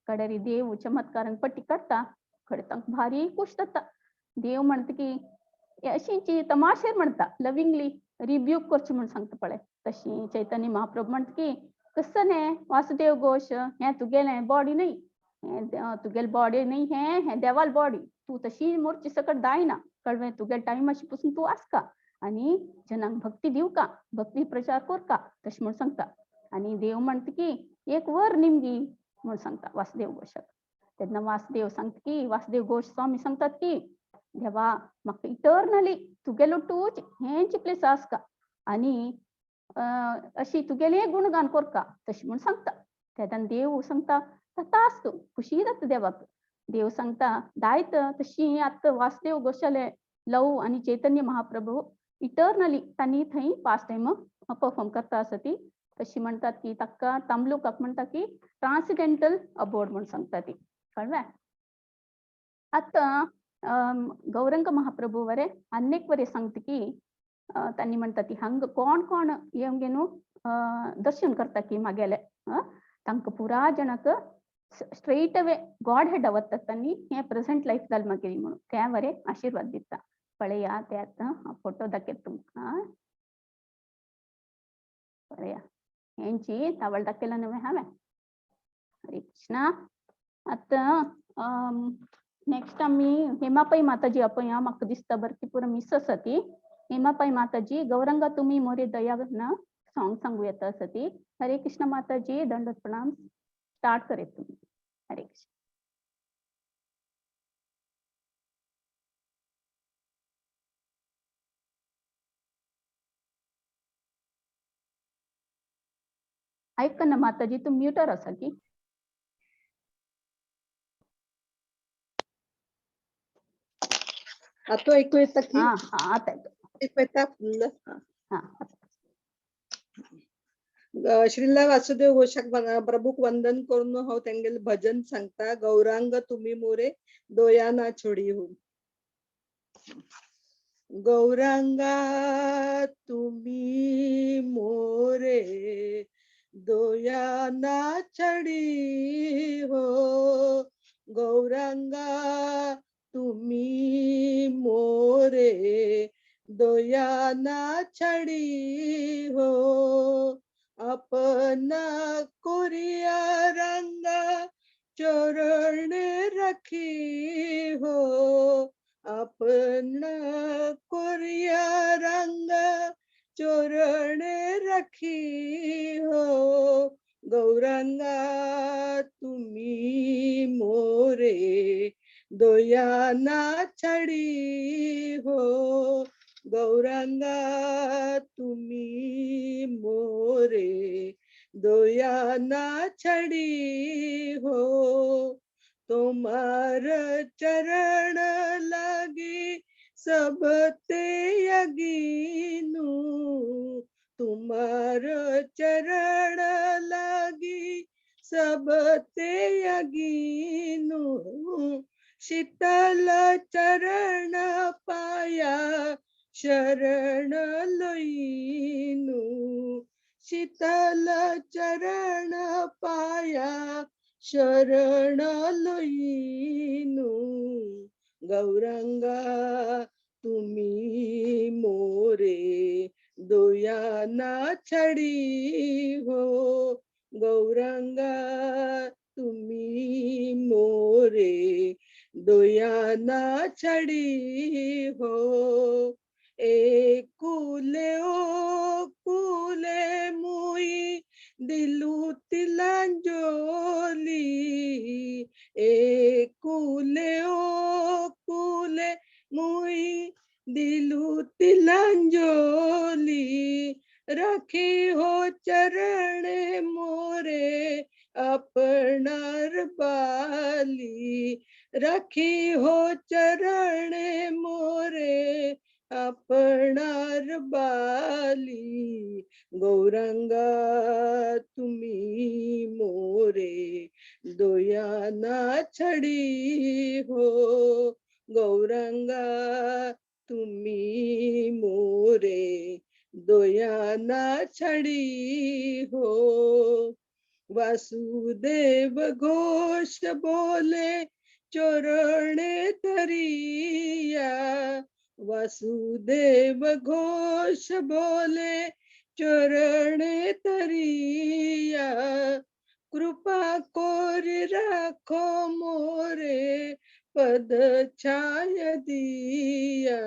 कडेरी देव चमत्कारान पट्टी काडटा, खडे तांकां भारी खूश जाता। देव म्हणटा की अशी तमाशेर म्हणटा, लविंगली रिब्यूक करची म्हण सांगता पळय। तशी चैतन्य महाप्रभू म्हणटा की कसं न्ही वासुदेव घोष, हें तुगेलें बॉडी न्हय, हें तुगेलें बॉडी न्हय, हें हें देवाल बॉडी, तूं तशी मोरची सकट जायना, कळवें तुगेलें टायम अशें पसून तूं आसका आनी जनांक भक्ती दिवका, भक्ती प्रचार करका तशें म्हण सांगता। आनी देव म्हणटा की एक वर निमगी म्हूण सांगता वासुदेव घोशाक. तेन्ना वासुदेव सांगता की वासुदेव घोश स्वामी सांगतात की देवा म्हाका इटर्नली तुगेलो टूच हेंच प्लेस आसका आनी अशी तुगेलें गुणगान करका तशें म्हूण सांगता. तेन्ना देव सांगता तथास्तु, खुशी जाता देवाक. देव सांगता दायत तशी आतां वासुदेव घोशाले लव आनी चैतन्य महाप्रभू इटर्नली तांणी थंय पास टायम परफॉर्म करता आसा ती. तशी म्हणटात की ताका तांबलुकाक म्हणटा की ट्रान्सिडेंटल अबोर्ड म्हूण सांगता ती, कळ्ळें? आतां गौरंग महाप्रभू वरे अनेक वरे सांगता की तांणी म्हणटा ती हांग कोण कोण येवन न्हू दर्शन करता की मागेले तांकां पुरा जणांक स्ट्रेट अवे गॉड हेड वतात तांणी हें प्रेझेंट लायफ जाल मागीर म्हणून त्या वरे आशिर्वाद दिता. पळया ते आतां फोटो दाखयता तुमकां, पळया हेंची तावळ दाखयला न्हय हांवें. हरे कृष्णा. आतां नेक्स्ट आमी हेमापाई माताजी पळय म्हाका दिसता बरकी पुरो मिस आसा ती. हेमापाई माताजी गौरंगा तुमी मोरे दया ना सॉंग सांगू येता आसा ती. हरे कृष्ण माताजी, दंडवत प्रणाम. स्टार्ट करेत तुमी. हरे कृष्ण. ऐक ना माताजी, तू म्युटर आसा की? आता ऐकू येता की? हा हा आता ऐकू. ऐकू येता? हा. श्रीला वासुदेव घोषाक प्रभूक वंदन करून हांव तेंगेले भजन सांगता. गौरांग तुमी मोरे दोया ना छोडी हो. गौरांगा तुमी मोरे दोया ना छडी हो. गौरांगा तुमी मोरे दोया ना छडी हो. अपना कोरिया रंगा चरण रखी हो. अपना कोरिया रंगा चरण रखी हो. गौरांगा तुम्ही मोरे दोया ना छडी हो. गौरांगा तुम्ही मोरे दोया ना छडी हो. तुम्हार चरण लागी सब ते यगीनू. तुम्हार चरण लागी सब ते यगीनू. शीतल चरण पाया शरण लईनू. शीतल चरण पाया शरण लईनू. गौरांगा तुम्ही मोरे दोया ना छडी हो. गौरांगा तुम्ही मोरे दोया ना छडी हो. ए कुले ओ कुले मुई दिलू तिलांजोली. ए कुले ओ कुले मुई दिलू तिलांजोली. रखी हो चरण मोरे अपनार बाली. रखी हो चरण मोरे अपणार बाली. गौरांगा तुम्ही मोरे दोया ना छडी हो. गौरांगा तुम्ही मोरे दोया ना छडी हो. वासुदेव घोष बोले चरणे धरिया. वासुदेव घोष बोले चरणे धरिया. कृपा कोरि राखो मोरे पद छाया दिया.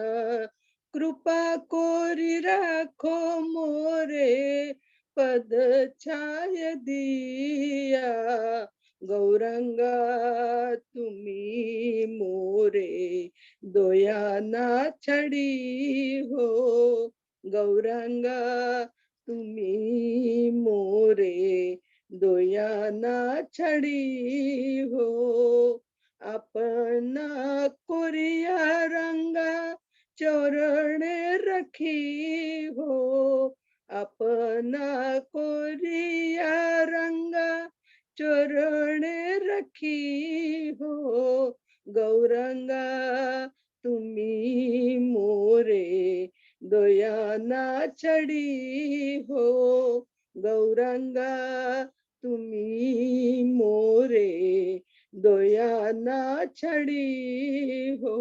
कृपा कोरि राखो मोरे पद छाया दिया. गौरांगा तुम्ही मोरे दोयाना छडी हो. गौरांगा तुम्ही मोरे दोयाना छडी हो. अपना कोरिया रंगा चरणे रखी हो. अपना कोरिया रंगा चरणे रखी हो. गौरंगा तुम्ही मोरे दोयाना छडी हो. गौरंगा तुम्ही मोरे दोयाना छडी हो.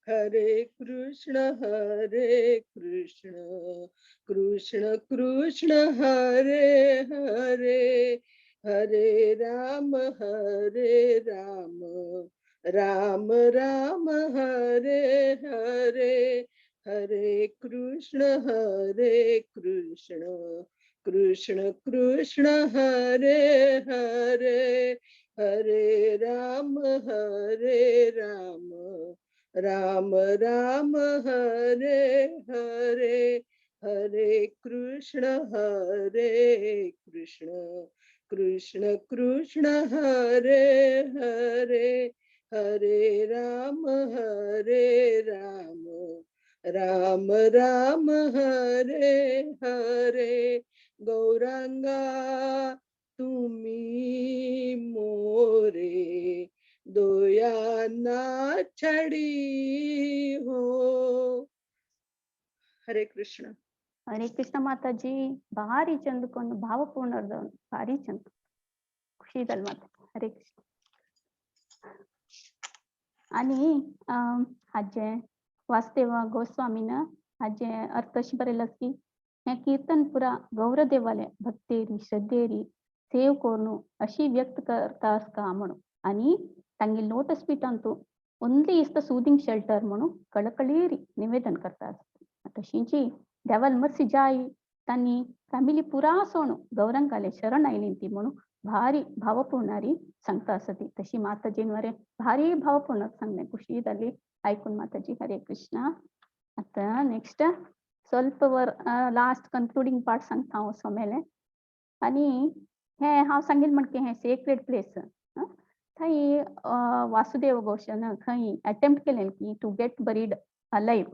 हरे कृष्ण कृष्ण कृष्ण हरे हरे, हरे राम राम राम हरे हरे. हरे कृष्ण कृष्ण कृष्ण हरे हरे, हरे राम राम राम हरे हरे. हरे कृष्ण कृष्ण कृष्ण हरे हरे, हरे राम राम राम हरे हरे. गौरांगा तुम्ही मोरे दोयाना छडी हो. हरे कृष्ण. हरे कृष्ण माताजी, ಭಾರಿ ಚಂದಕ್ಕೊಂದು ಭಾವಪೂರ್ಣ ಭಾರಿ ಚಂದ ಖುಷಿ ಇದಲ್ ಮಾತಾ. हरे कृष्ण. आणि हाजे वासुदेव गोस्वामीन हाजे अर्थ अशें बरयलां की हें कीर्तन पुरा गौरदेवाले भक्तेरी श्रद्धेरी सेव करून अशी व्यक्त करता आसता म्हणून. आणि तांगे lotus पीठांतू only is the soothing shelter म्हणून कळकळीरी निवेदन करता आसता. तशींची देवाल मर्सी जाय तांणी फॅमिली पुरा सोणू गौरंगाले शरण आयली ती म्हणून भारी भावपूर्णारी सांगता आसा ती. तशी माताजीन वरे भारी भावपूर्ण सांगलें, खुशी जाली आयकून माताजी. हरे कृष्ण. आतां नेक्स्ट ಸ್ವಲ್ಪ वर लास्ट कन्क्लुडींग पार्ट सांगता हांव सोमेलें. आनी हें हांव सांगील म्हणके हें सेक्रेड प्लेस थंय वासुदेव घोशान खंय अटेम्प्ट केलें की टू गेट बरीड अलायव.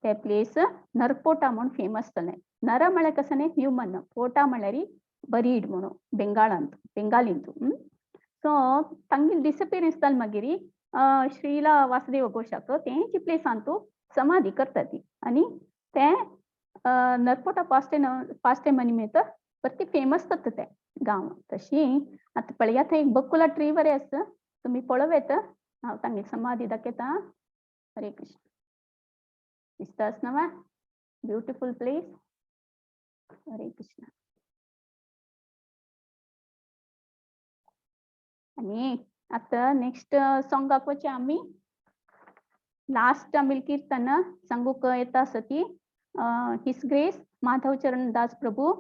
ते प्लेस नरपोटा म्हूण फेमस जालें. नर म्हळ्यार कशें न्ही ह्युमन, पोटा म्हळ्यार बरीड म्हणून बेंगाळांत बेंगालींत. सो तांगेली डिसपियरन्स जाल मागीर श्रीला वासुदेव घोशाक तेंची प्लेसांतू समाधी करता ती. आनी ते नरपोटा पास्टेमा निमित्त परती फेमस जाता ते गांव. तशी आतां पळयात थंय एक बकुला ट्री बरें आसा, तुमी पळोवं येता. हांव तांगे समाधी दाखयता. हरे कृष्ण. दिसता आसना वा ब्युटिफूल प्लेस. हरे कृष्ण. आनी आतां नेक्स्ट सॉंग दाखोवचें आमी लास्ट आमी कीर्तन सांगूंक येता आसा ती his grace Madhav Charan Das Prabhu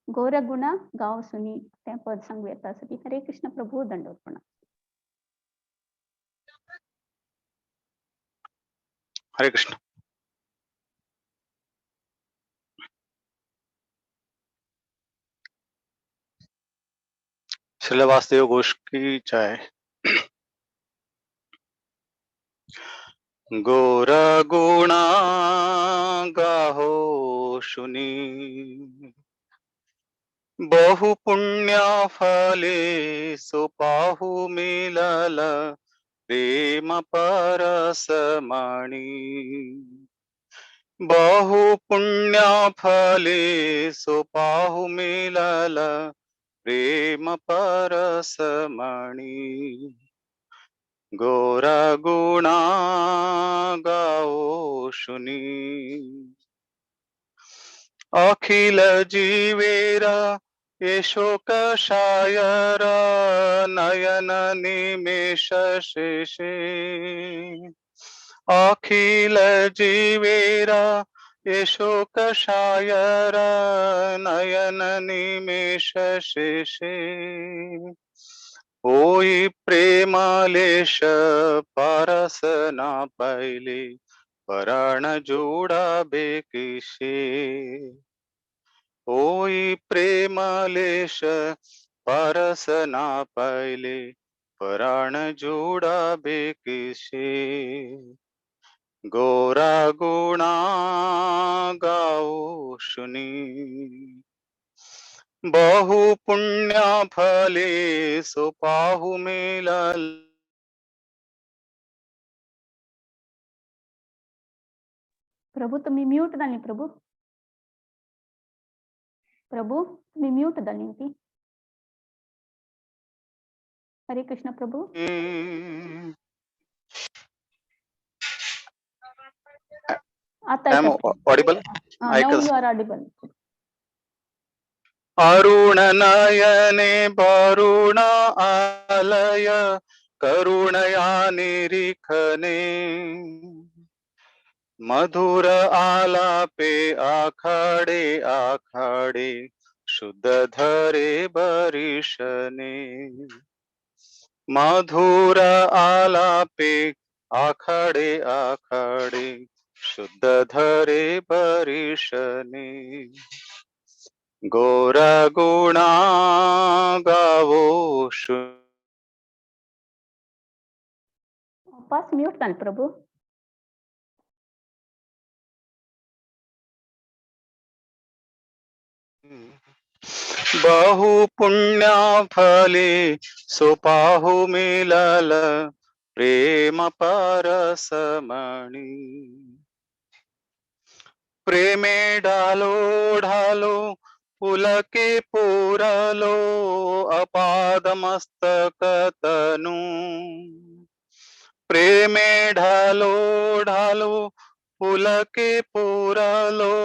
गौरगुण गाव सुनी तें पद सांगू येता आसा ती. हरे कृष्ण प्रभू दंडवत प्रणाम. हरे कृष्ण. श्रील वासुदेव घोष की जय. गोरा गुणा गाहो शुनी, बहु पुण्या फले सोपाहु मिलल प्रेम परसमणि. बहु पुण्या फले सोपाहु मिलल प्रेम परसमणि. गोरा गुणा गाओ शुनी, अखिल जीवेरा यशोकशायर नयन निमेष शेषे. अखिल जीवेरा यशोकशायर नयन निमेष शेषे. होई प्रेमालेश पारस ना पाहिले पराण जोडाबे किशे. होई प्रेमालेश पारस ना पाहिले पराण जोडाबे किशे. गोरा गुणा गाओ शुनी. बहु पुण्य फले सो पाहु मिलल. प्रभू तुम्ही म्यूट जाली. प्रभू, प्रभू तुम्ही म्यूट जाली ती. हरे कृष्ण प्रभू. आता I am audible? Now you are audible. Arun नयने वरुण आलय करुणया निरीखने. मधुर आलापे आखाडे आखाडे शुद्ध धरे बरिशने. मधुर आलापे आखाडे आखाडे शुद्ध धरे बरिशने. गोरा गुणा गावो वापस म्यूट जाली प्रभू. बहु पुण्य फले सो पाहु मिलल प्रेम पारसमणी. प्रेमे ढालो ढालो पुलके पुरलो अपाद मस्तक तनु. प्रेमे ढालो ढालो पुलके पुरलो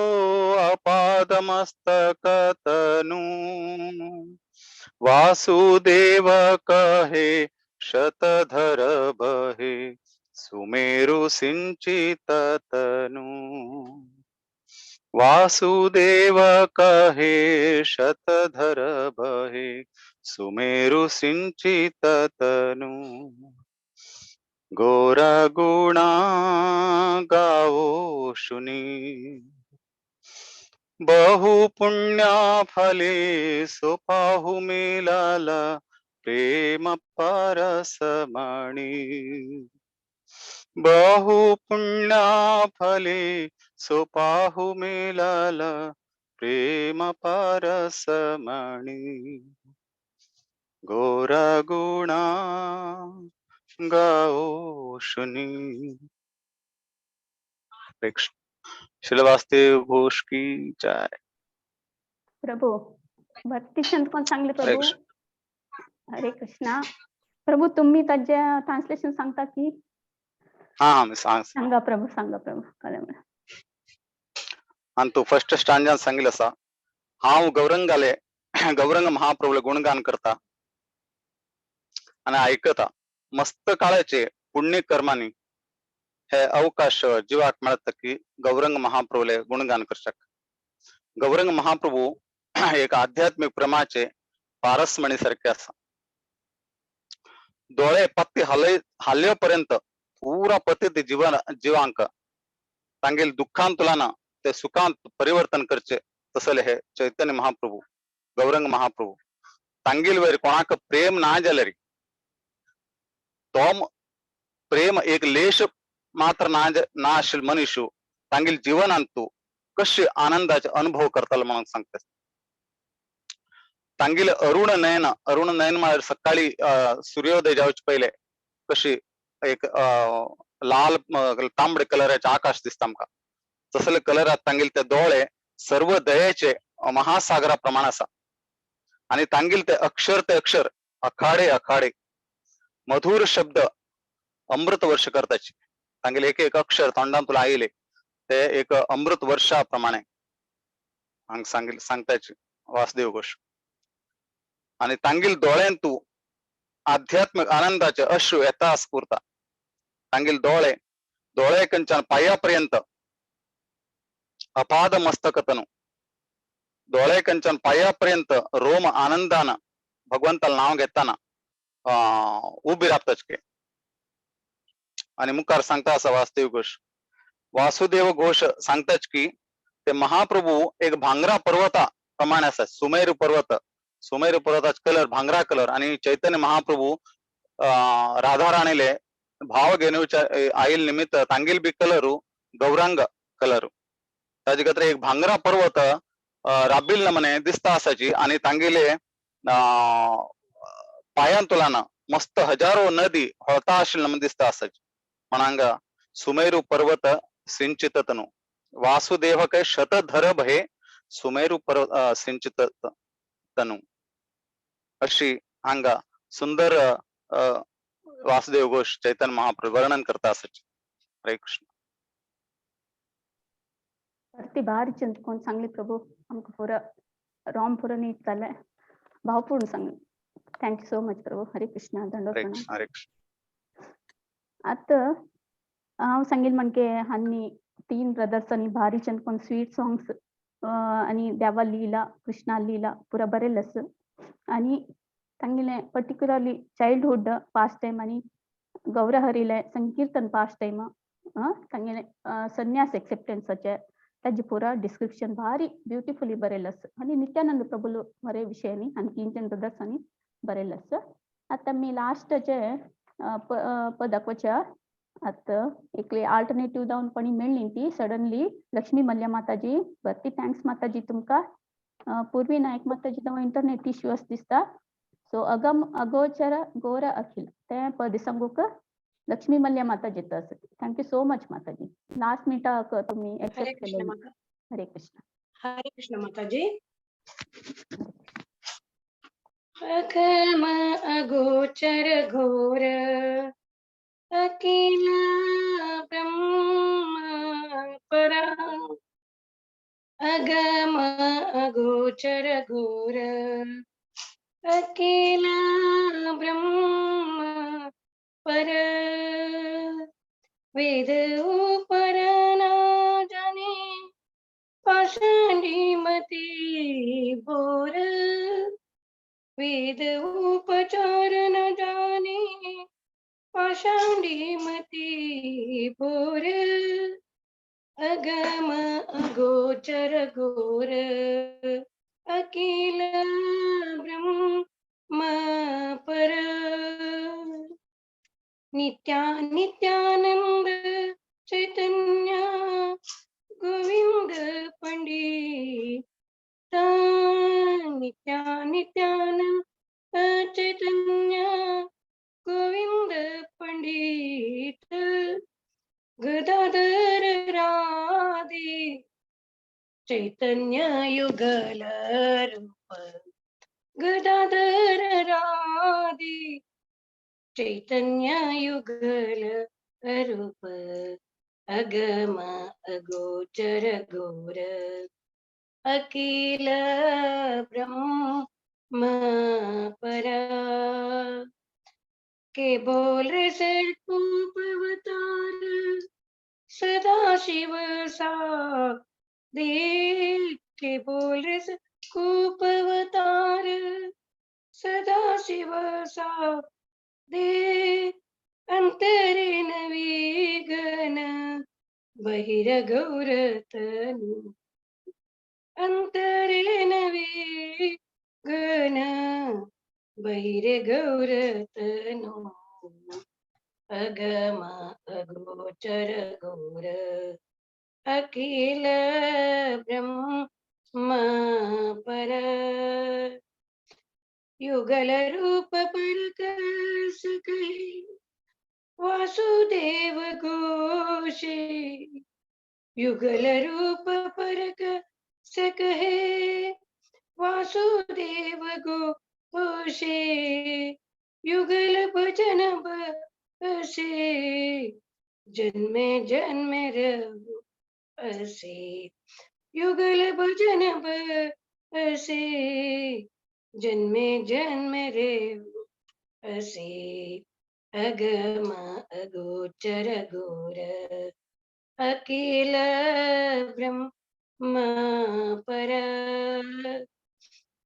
अपाद मस्तक तनु. वासुदेव कहे शतधर बहे सुमेरु सिंचित तनु. वासुदेव कहे शतधर बहे सुमेरु सिंचित तनु. गोरा गुणा गावो शुनी. बहु पुण्य फले सो पाहु मिलाला प्रेम पारसमणी. बहु पुण्य फले सो पाहु मिलाला प्रेम पारसमणी. गोरा गुणा गाओ शुनी. श्रील वासुदेव घोष की जय. प्रभू भक्ती छंद कोण सांगले हरे प्रभू? कृष्ण. हरे कृष्णा. प्रभू तुम्ही त्याचे ट्रान्सलेशन सांगता की? हा हा, मी सांग. सांगा प्रभू, सांगा प्रभू. कळलं मला. आणि तो फर्स्ट स्टांजान सांगितलं असा, हांव गौरंगाले गौरंग महाप्रभूले गुणगान करता आणि ऐकता. मस्त काळाचे पुण्य कर्मानी हे अवकाश जीवाक मेळता की गौरंग महाप्रभूले गुणगान करशाक. गौरंग महाप्रभू एक आध्यात्मिक प्रेमाचे पारसमणी सारखे आसा. दोळे पत्ती हालय हालयपर्यंत पुरा पतित जीवन जीवांक तांगेल दुःखांतुलान ते सुखांत परिवर्तन करचे तसले हे चैतन्य महाप्रभू गौरंग महाप्रभू. तांगेल वयर कोणाक प्रेम ना जाल्यार तो प्रेम एक लेश मात्र ना ना आशिल्लो मनीस तांगेल जीवनांत तूं कशे आनंदाचे अनुभव करतालो म्हणून सांगता. तांगेले अरुण नयन, अरुण नयन म्हळ्यार सकाळी सूर्योदय जावचे पयले कशी एक लाल तांबडे कलराचे आकाश दिसता आमकां, तसले कलरात तांगेले ते दोळे सर्व दयेचे महासागरा प्रमाण आसा. आनी तांगेले ते अक्षर ते अक्षर अखाडे अखाडे मधुर शब्द अमृत वर्ष करताची. तांगेले एक एक अक्षर तोंडांतून आयले ते एक अमृत वर्षा प्रमाणे हांगा सांगताची वासुदेव घोष. आनी तांगेल दोळ्यांतू आध्यात्मिक आनंदाचे अश्रू येता स्फुरता. तांगेल दोळे दोळे कंच्यान पाया पर्यंत अपाद मस्तकतनु दोळे कंच्यान पाया पर्यंत रोम आनंदान भगवंताला नाव घेताना उबी राबताच के. आणि मुखार सांगता आसा वासुदेव घोष, वासुदेव घोष सांगताच की ते महाप्रभू एक भांगरा पर्वता प्रमाणे आसा, सुमेरू पर्वत, सुमेरू पर्वताचो कलर भांगरा कलर. आणि चैतन्य महाप्रभू राधा राणीले भाव घेवच्या आईल निमित्त तांगेल बी कलरू गौरांग कलर. ताजे खातीर एक भांगरा पर्वत राबिल्ल मने दिसता आसाची. आणि तांगेले पायांतुलान मस्त हजारो नदी होळता आशिल्ल म्हण दिसता आसाची. म्हण हांगा सुमेरू पर्वत सिंचित तनु वासुदेव कै शतधर भये सुमेरू पर्वत सिंचित तनु. अशी हांगा सुंदर वासुदेव घोष चैतन्य महाप्रभू वर्णन करता आसाची. हरे कृष्ण. परती भारी चिंतकोन सांगली प्रभू, आमकां पुरो राम पुरो नीट जालें, भावपूर्ण सांगली. Thank you so much Prabhu. Hare Krishna. दंडवत हरे प्रणाम. कृष्ण, हरे कृष्ण. आतां हांव सांगील म्हणके आनी तीन ब्रदर्सांनी भारी चंदकोन स्वीट सॉंग्स आनी देवा लीला, कृष्णा लीला पुरा बरेल आसा. आनी तांगेलें पर्टिक्युलरली चायल्डहुड पास्ट टायम आनी गौरहरीले संकीर्तन पास्ट टायम, तांगेलें संन्यास एक्सेप्टन्साचे ताजे पुरा डिस्क्रिप्शन भारी ब्युटिफुली बरेल आसा. आनी नित्यानंद प्रभुलो बरे विशयांनी आनी किंचन ब्रदर्सांनी बरेल आसा. आतां आमी लास्टाचे पदाक वच्या. आतां एकली आल्टरनेटीव जावन पणी मेळ्ळी ती सडनली लक्ष्मी मल्ल्या माताजी. बरी thanks माताजी तुमकां. पूर्वी नायक माताजी तो इंटरनेट इश्यू आसा दिसता. सो अगम अगोचर गोर अखिल तें पद सांगूक लक्ष्मी मल्ल्या माताजी आसा. Thank you so much माताजी. लास्ट मिनटाक तुमी हरे एक्सेप्ट कृष्ण केलें. माता. हरे कृष्ण. हरे कृष्ण माताजी. अगम अगोचर घोर अकेला ब्रह्म परा, अगम अगोचर घोर अकेला ब्रह्म पर, वेद ऊपर ना जाने पाषाणी मती बोर, वेद उपचार न जाने पाषाणी मती बोर, अगम अगोचर घोर अकेला ब्रह्म पर. नित्या नित्यानंद चैतन्य गोविंद पंडित, नित्या नित्यानंद चैतन्य गोविंद पंडित, गदाधर राधे चैतन्य युगल रूप, गदाधर राधे चैतन्य युगल रूप, अगम अगोचर घोर अखिल ब्रह्म पर. के बोल रे सर्पूप अवतार सदा शिव सा दे, के बोल रे कूप अवतार सदा शिव सा दे, अंतरे नवीगन बहिर गौरतनु, अंतरे नवीगन बहिर गौरतनु, अगम अगोचर घोर अखिल ब्रह्म पर. युगल रूप पर कहे वासुदेव घोषे, युगल रूप पर कहे वासुदेव घोषे, युगल भजन बसे जन्मे जन्मे रघु असे, युगल भजन बसे जन्मे जन्मे रे असे, अगम अगोचर घोर अखिल ब्रह्म पर,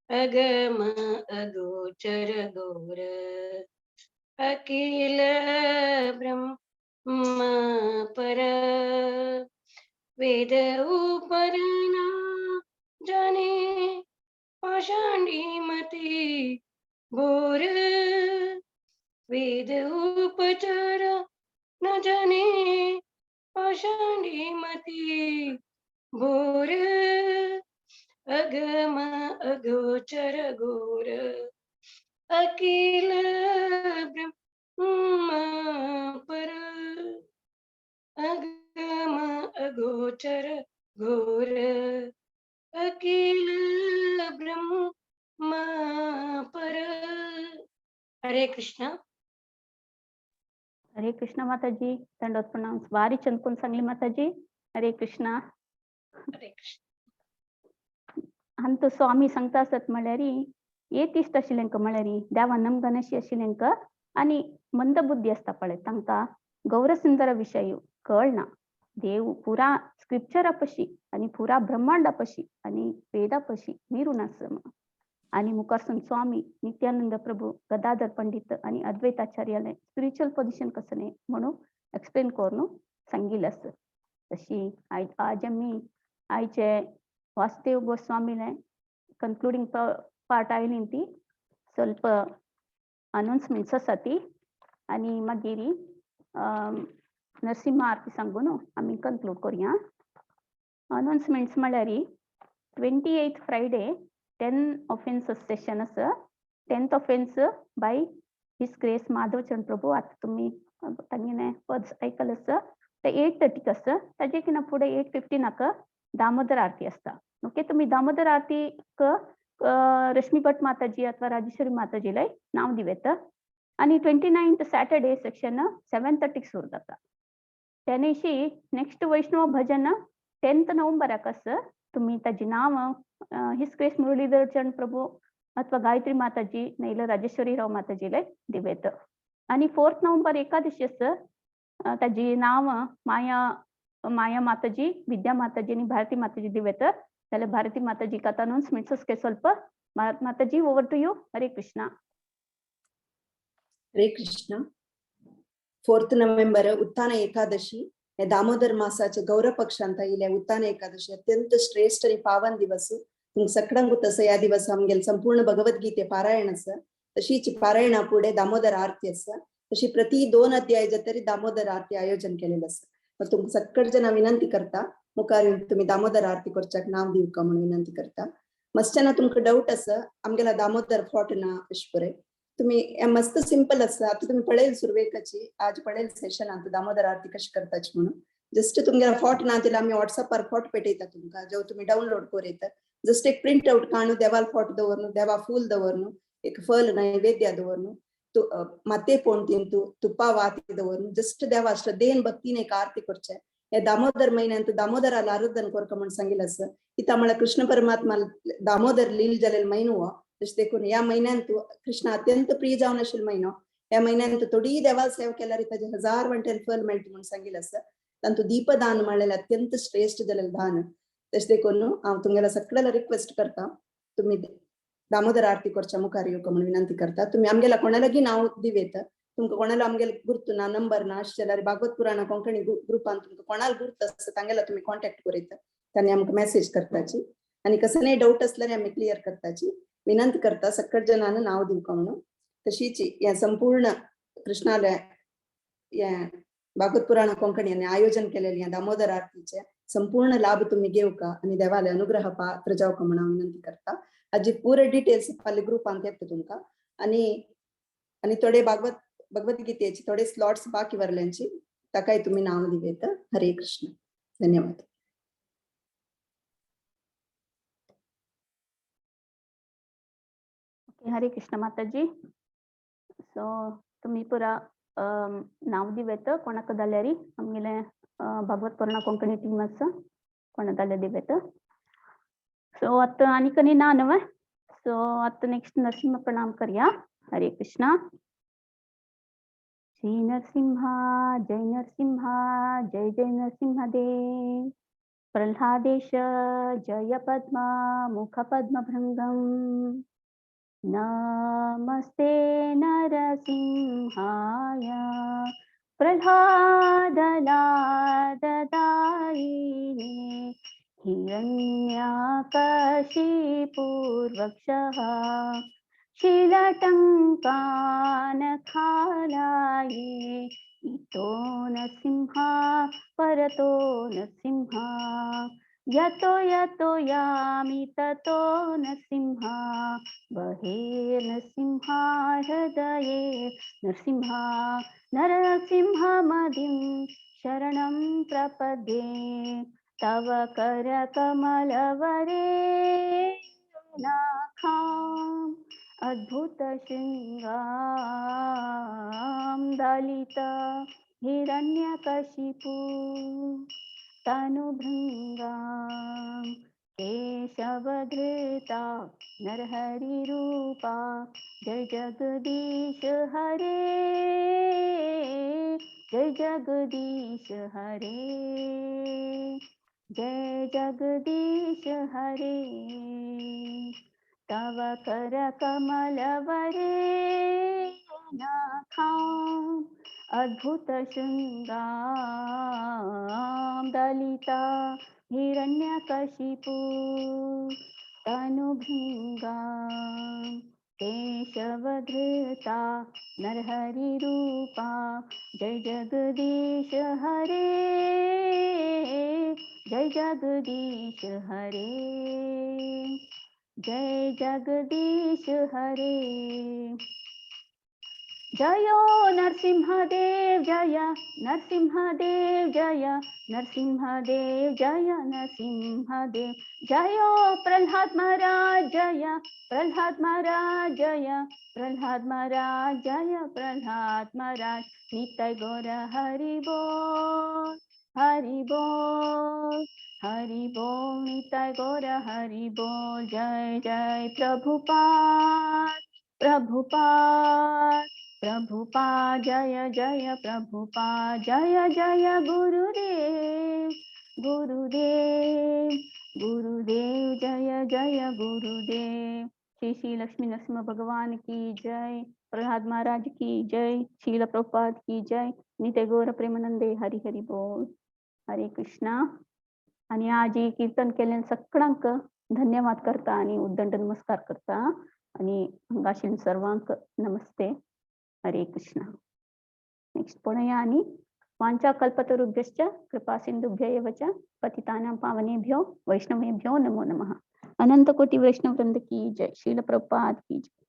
अगम अगोचर घोर अखिल ब्रह्म पर। वेद ऊपर ना जाने पाषाणी मती बोर। वेद उपचार न जाने पाषाणी मती बोर। अगम अगोचर घोर अखिल ब्रह्म पर। अगम अगोचर घोर अखिल ब्रह्म पर। हरे कृष्ण। हरे कृष्ण माताजी, दंडवत प्रणाम। भारी चंद कोण सांगली माताजी। हरे कृष्ण। हरे कृष्ण। अंत स्वामी सांगता आसत म्हळ्यार एतिश्ट आशिल्लेंक म्हळ्यार देवा नमगनशी आशिल्लेंक आनी मंदबुद्धी आसता पळय तांकां गौरसुंदर विशय कळना। देव पुरा स्क्रिप्चरा पशी आनी पुरा ब्रह्मांडा पशी आनी वेदा पशी मिरून आसा म्हणून। आनी मुखारसून स्वामी नित्यानंद प्रभू गदाधर पंडित आनी अद्वैताचार्याले स्पिरिच्युअल पोझिशन कसं न्ही म्हणून एक्सप्लेन करून सांगिल्लें आसा। तशी आज आमी आयचे वासुदेव गोस्वामीले कन्क्लुडींग पार्ट आयली ती ಸ್ವಲ್ಪ अनाउन्समेंट्स आसा ती आनी मागीर नरसिंह आरती सांगून आमी कन्क्लूड करुया। अनाउन्समेंट्स म्हळ्यार 28 फ्रायडे 10 ऑफेन्स सेशन आसा। 10th offence by his grace Madhavcharan Prabhu. आतां तुमी तांगेलें पद आयकलें आसा। ते 8:30 आसा। ताजे किना फुडें 8:15 दामोदर आरती आसता। ओके, तुमी दामोदर आरतीक रश्मी भट माताजी अथवा राजेश्वरी माताजीला नांव दिवेत। आनी 29th Saturday section 7:30 सुरू जाता। त्यानिशी नेक्स्ट वैष्णव भजन 10th नोव्हेंबराक आसा। तुमी ताजी नांव his grace Muralidhar चरण प्रभू अथवा गायत्री माताजी नाजाल्यार राजेश्वरी राव माताजीला दिवेत। आनी 4th November Ekadashi आसा। ताजी नांव माया माया माताजी, विद्या माताजी आनी भारती माताजी दिवेत। जाल्यार भारती माताजी आतां अनाउन्समेंट्स ಸ್ವಲ್ಪ। Mataji, over to you. Hare Krishna. Hare Krishna. 4th November Utthana Ekadashi हे दामोदर मासाचे गौरव पक्षांत आयिल्ल्या उत्थान एकादशी अत्यंत श्रेष्ठ आणि पावन दिवस। तुमकां सगळ्यांकूच आसा ह्या दिवसा आमगेले संपूर्ण भगवद्गीते पारायण आसा। तशीच पारायणा फुडें दामोदर आरती आसा। तशी प्रति 2 अध्याय जातरी दामोदर आरती आयोजन केलेलें आसा। तुमकां सगळे जाणां विनंती करता मुखार येवन तुमी दामोदर आरती करच्याक नांव दिवका म्हणून विनंती करता। मस्तना तुमकां डाऊट आसा आमगेला दामोदर फोट ना अशें पळय तुमी हे मस्त सिंपल आसा। आतां तुमी पळयल सुरवेकाची आज पळयल सेशन आतां दामोदर आरती कशी करताची म्हणून। जस्ट तुमगेला फोट ना जाल्यार आमी व्हॉट्सअपार फोट पेटयता तुमकां, जेव तुमी डावनलोड करयता। जस्ट एक प्रिंट आउट काडून देवाल फोट दवरनु, देवा फूल दवरनु, एक फल नैवेद्य दवरनु, माते पोंटीन तुप्पा वाती दवरनु, जस्ट देवा श्रद्धेन भक्तीन एक आरती करचें। हे दामोदर महिन्यांत दामोदराला आराधन करका म्हण सांगिल्लें आसा। इता म्हळ्यार कृष्ण परमात्मा दामोदर लील जालेलो म्हयनो हो। तशें देखून ह्या म्हयन्यांत कृष्ण अत्यंत प्रिय जावन आशिल्लो म्हयनो। ह्या म्हयन्यांत थोडी देवाल सेवा केल्यार ताजे 1000 वंटेन फल मेळटा म्हण सांगिल्लें आसा। तांतू दीपदान म्हणलेलें अत्यंत श्रेष्ठ जालेलें दान। तशें देखून हांव तुमगेल्या सगळ्याला रिक्वेस्ट करता तुमी दामोदर आरती करच्या मुखार येवका म्हण विनंती करता। तुमी आमगेल्या कोणा लागीं नांव दिवेत, तुमकां कोणाला आमगेले गुर्त ना, नंबर ना अशें जाल्यार भागवत पुराणा कोंकणी ग्रुपान तुमकां कोणाला गुर्त आसा तांगेला तुमी कॉन्टॅक्ट करयता, तांणी आमकां मॅसेज करताची आनी कसलेय डाऊट आसल्यार आमी क्लियर करताची। विनंती करता सगळे जणांना नांव दिवका म्हणून। तशीच ह्या संपूर्ण कृष्णाल्या ह्या भागवत पुराणा कोंकणी यांनी आयोजन केलेले ह्या दामोदर आरतीचे संपूर्ण लाभ तुम्ही घेवका आनी देवाले अनुग्रह पात्र जावका म्हणून हांव विनंती करता। हाजी पुरे डिटेल्स फाल्यां ग्रुपांत येता तुमकां। आनी आनी थोडे भगवद्गीतेचे थोडे स्लॉट्स बाकी वरल्यांची ताकाय तुमी नांव दिवेत। हरे कृष्ण, धन्यवाद। ओके, हरे कृष्ण माताजी। सो तुमी पुरा नांव दिवेत कोणाक जाल्यार आमगेले भागवत पुराणा कोंकणी टीम आसा कोणा जाल्यार दिवेत। सो आतां आनी कनी ना न्हय। सो आतां नेक्स्ट नरसिंह प्रणाम करया। हरे कृष्णा। श्री नरसिंहा जय नरसिंहा जय जय नरसिंहदेव। प्रह्लादेश जय पद्मा मुख पद्म भृंगम। नमो नमस्ते नरसिंहाय। प्रह्लादलाददायिने हिरण्यकशिपुर्वक्षः शिलटङ्कानखालाये इतो नरसिंहा परतो नरसिंहा। यतो यतो यामि ततो नरसिंहा बहिर्नरसिंहा हृदये नरसिंहा। नरसिंहमदिं शरणं प्रपद्ये तव करकमलवरे नाखाम् अद्भुत शृङ्गां दलित हिरण्यकशिपु तनुभृङ्गां केशवधृता नरहरिरूपा जय जगदीश हरे जय जगदीश हरे जय जगदीश हरे। तव करकमलवरे नाखाम् अद्भुत शृङ्गां दलिता हिरण्यकशिपु तनुभृङ्गां केशवधृता नरहरिरूपा जय जगदीश हरे जय जगदीश हरे जय जगदीश हरे। जयो नरसिंहदेव जय नरसिंहदेव जय नरसिंहदेव जय नरसिंहदेव। जयो प्रह्लाद महाराज जय प्रह्लाद महाराज जय प्रह्लाद महाराज जय प्रह्लाद महाराज। नित्य गौर हरि बोल हरि बोल हरि बोल नित्य गौर हरि बोल। जय जय प्रभुपाद प्रभुपाद प्रभुपाद जय जय प्रभुपाद जय जय गुरुदेव गुरुदेव गुरुदेव जय जय गुरुदेव। श्री श्री लक्ष्मी नरसिंह भगवान की जय, प्रहलाद महाराज की जय, श्रील प्रभुपाद की जय। नित्य गौर प्रेमानंदे हरि हरि बोल। हरे कृष्णा। आणि आज कीर्तन केल्यान सगळ्यांक धन्यवाद करता आणि उद्दंड नमस्कार करता आणि हांगाशील सर्वांक नमस्ते। हरे कृष्णा। नेक्स्ट पळोवया आणि वांछा कल्पतरुभ्यश्च कृपा सिंधुभ्य एव च पतितानां पावनेभ्यो वैष्णवेभ्यो नमो नमः। अनंत कोटि वैष्णव वृंद की जय, श्रील प्रभुपाद की जय।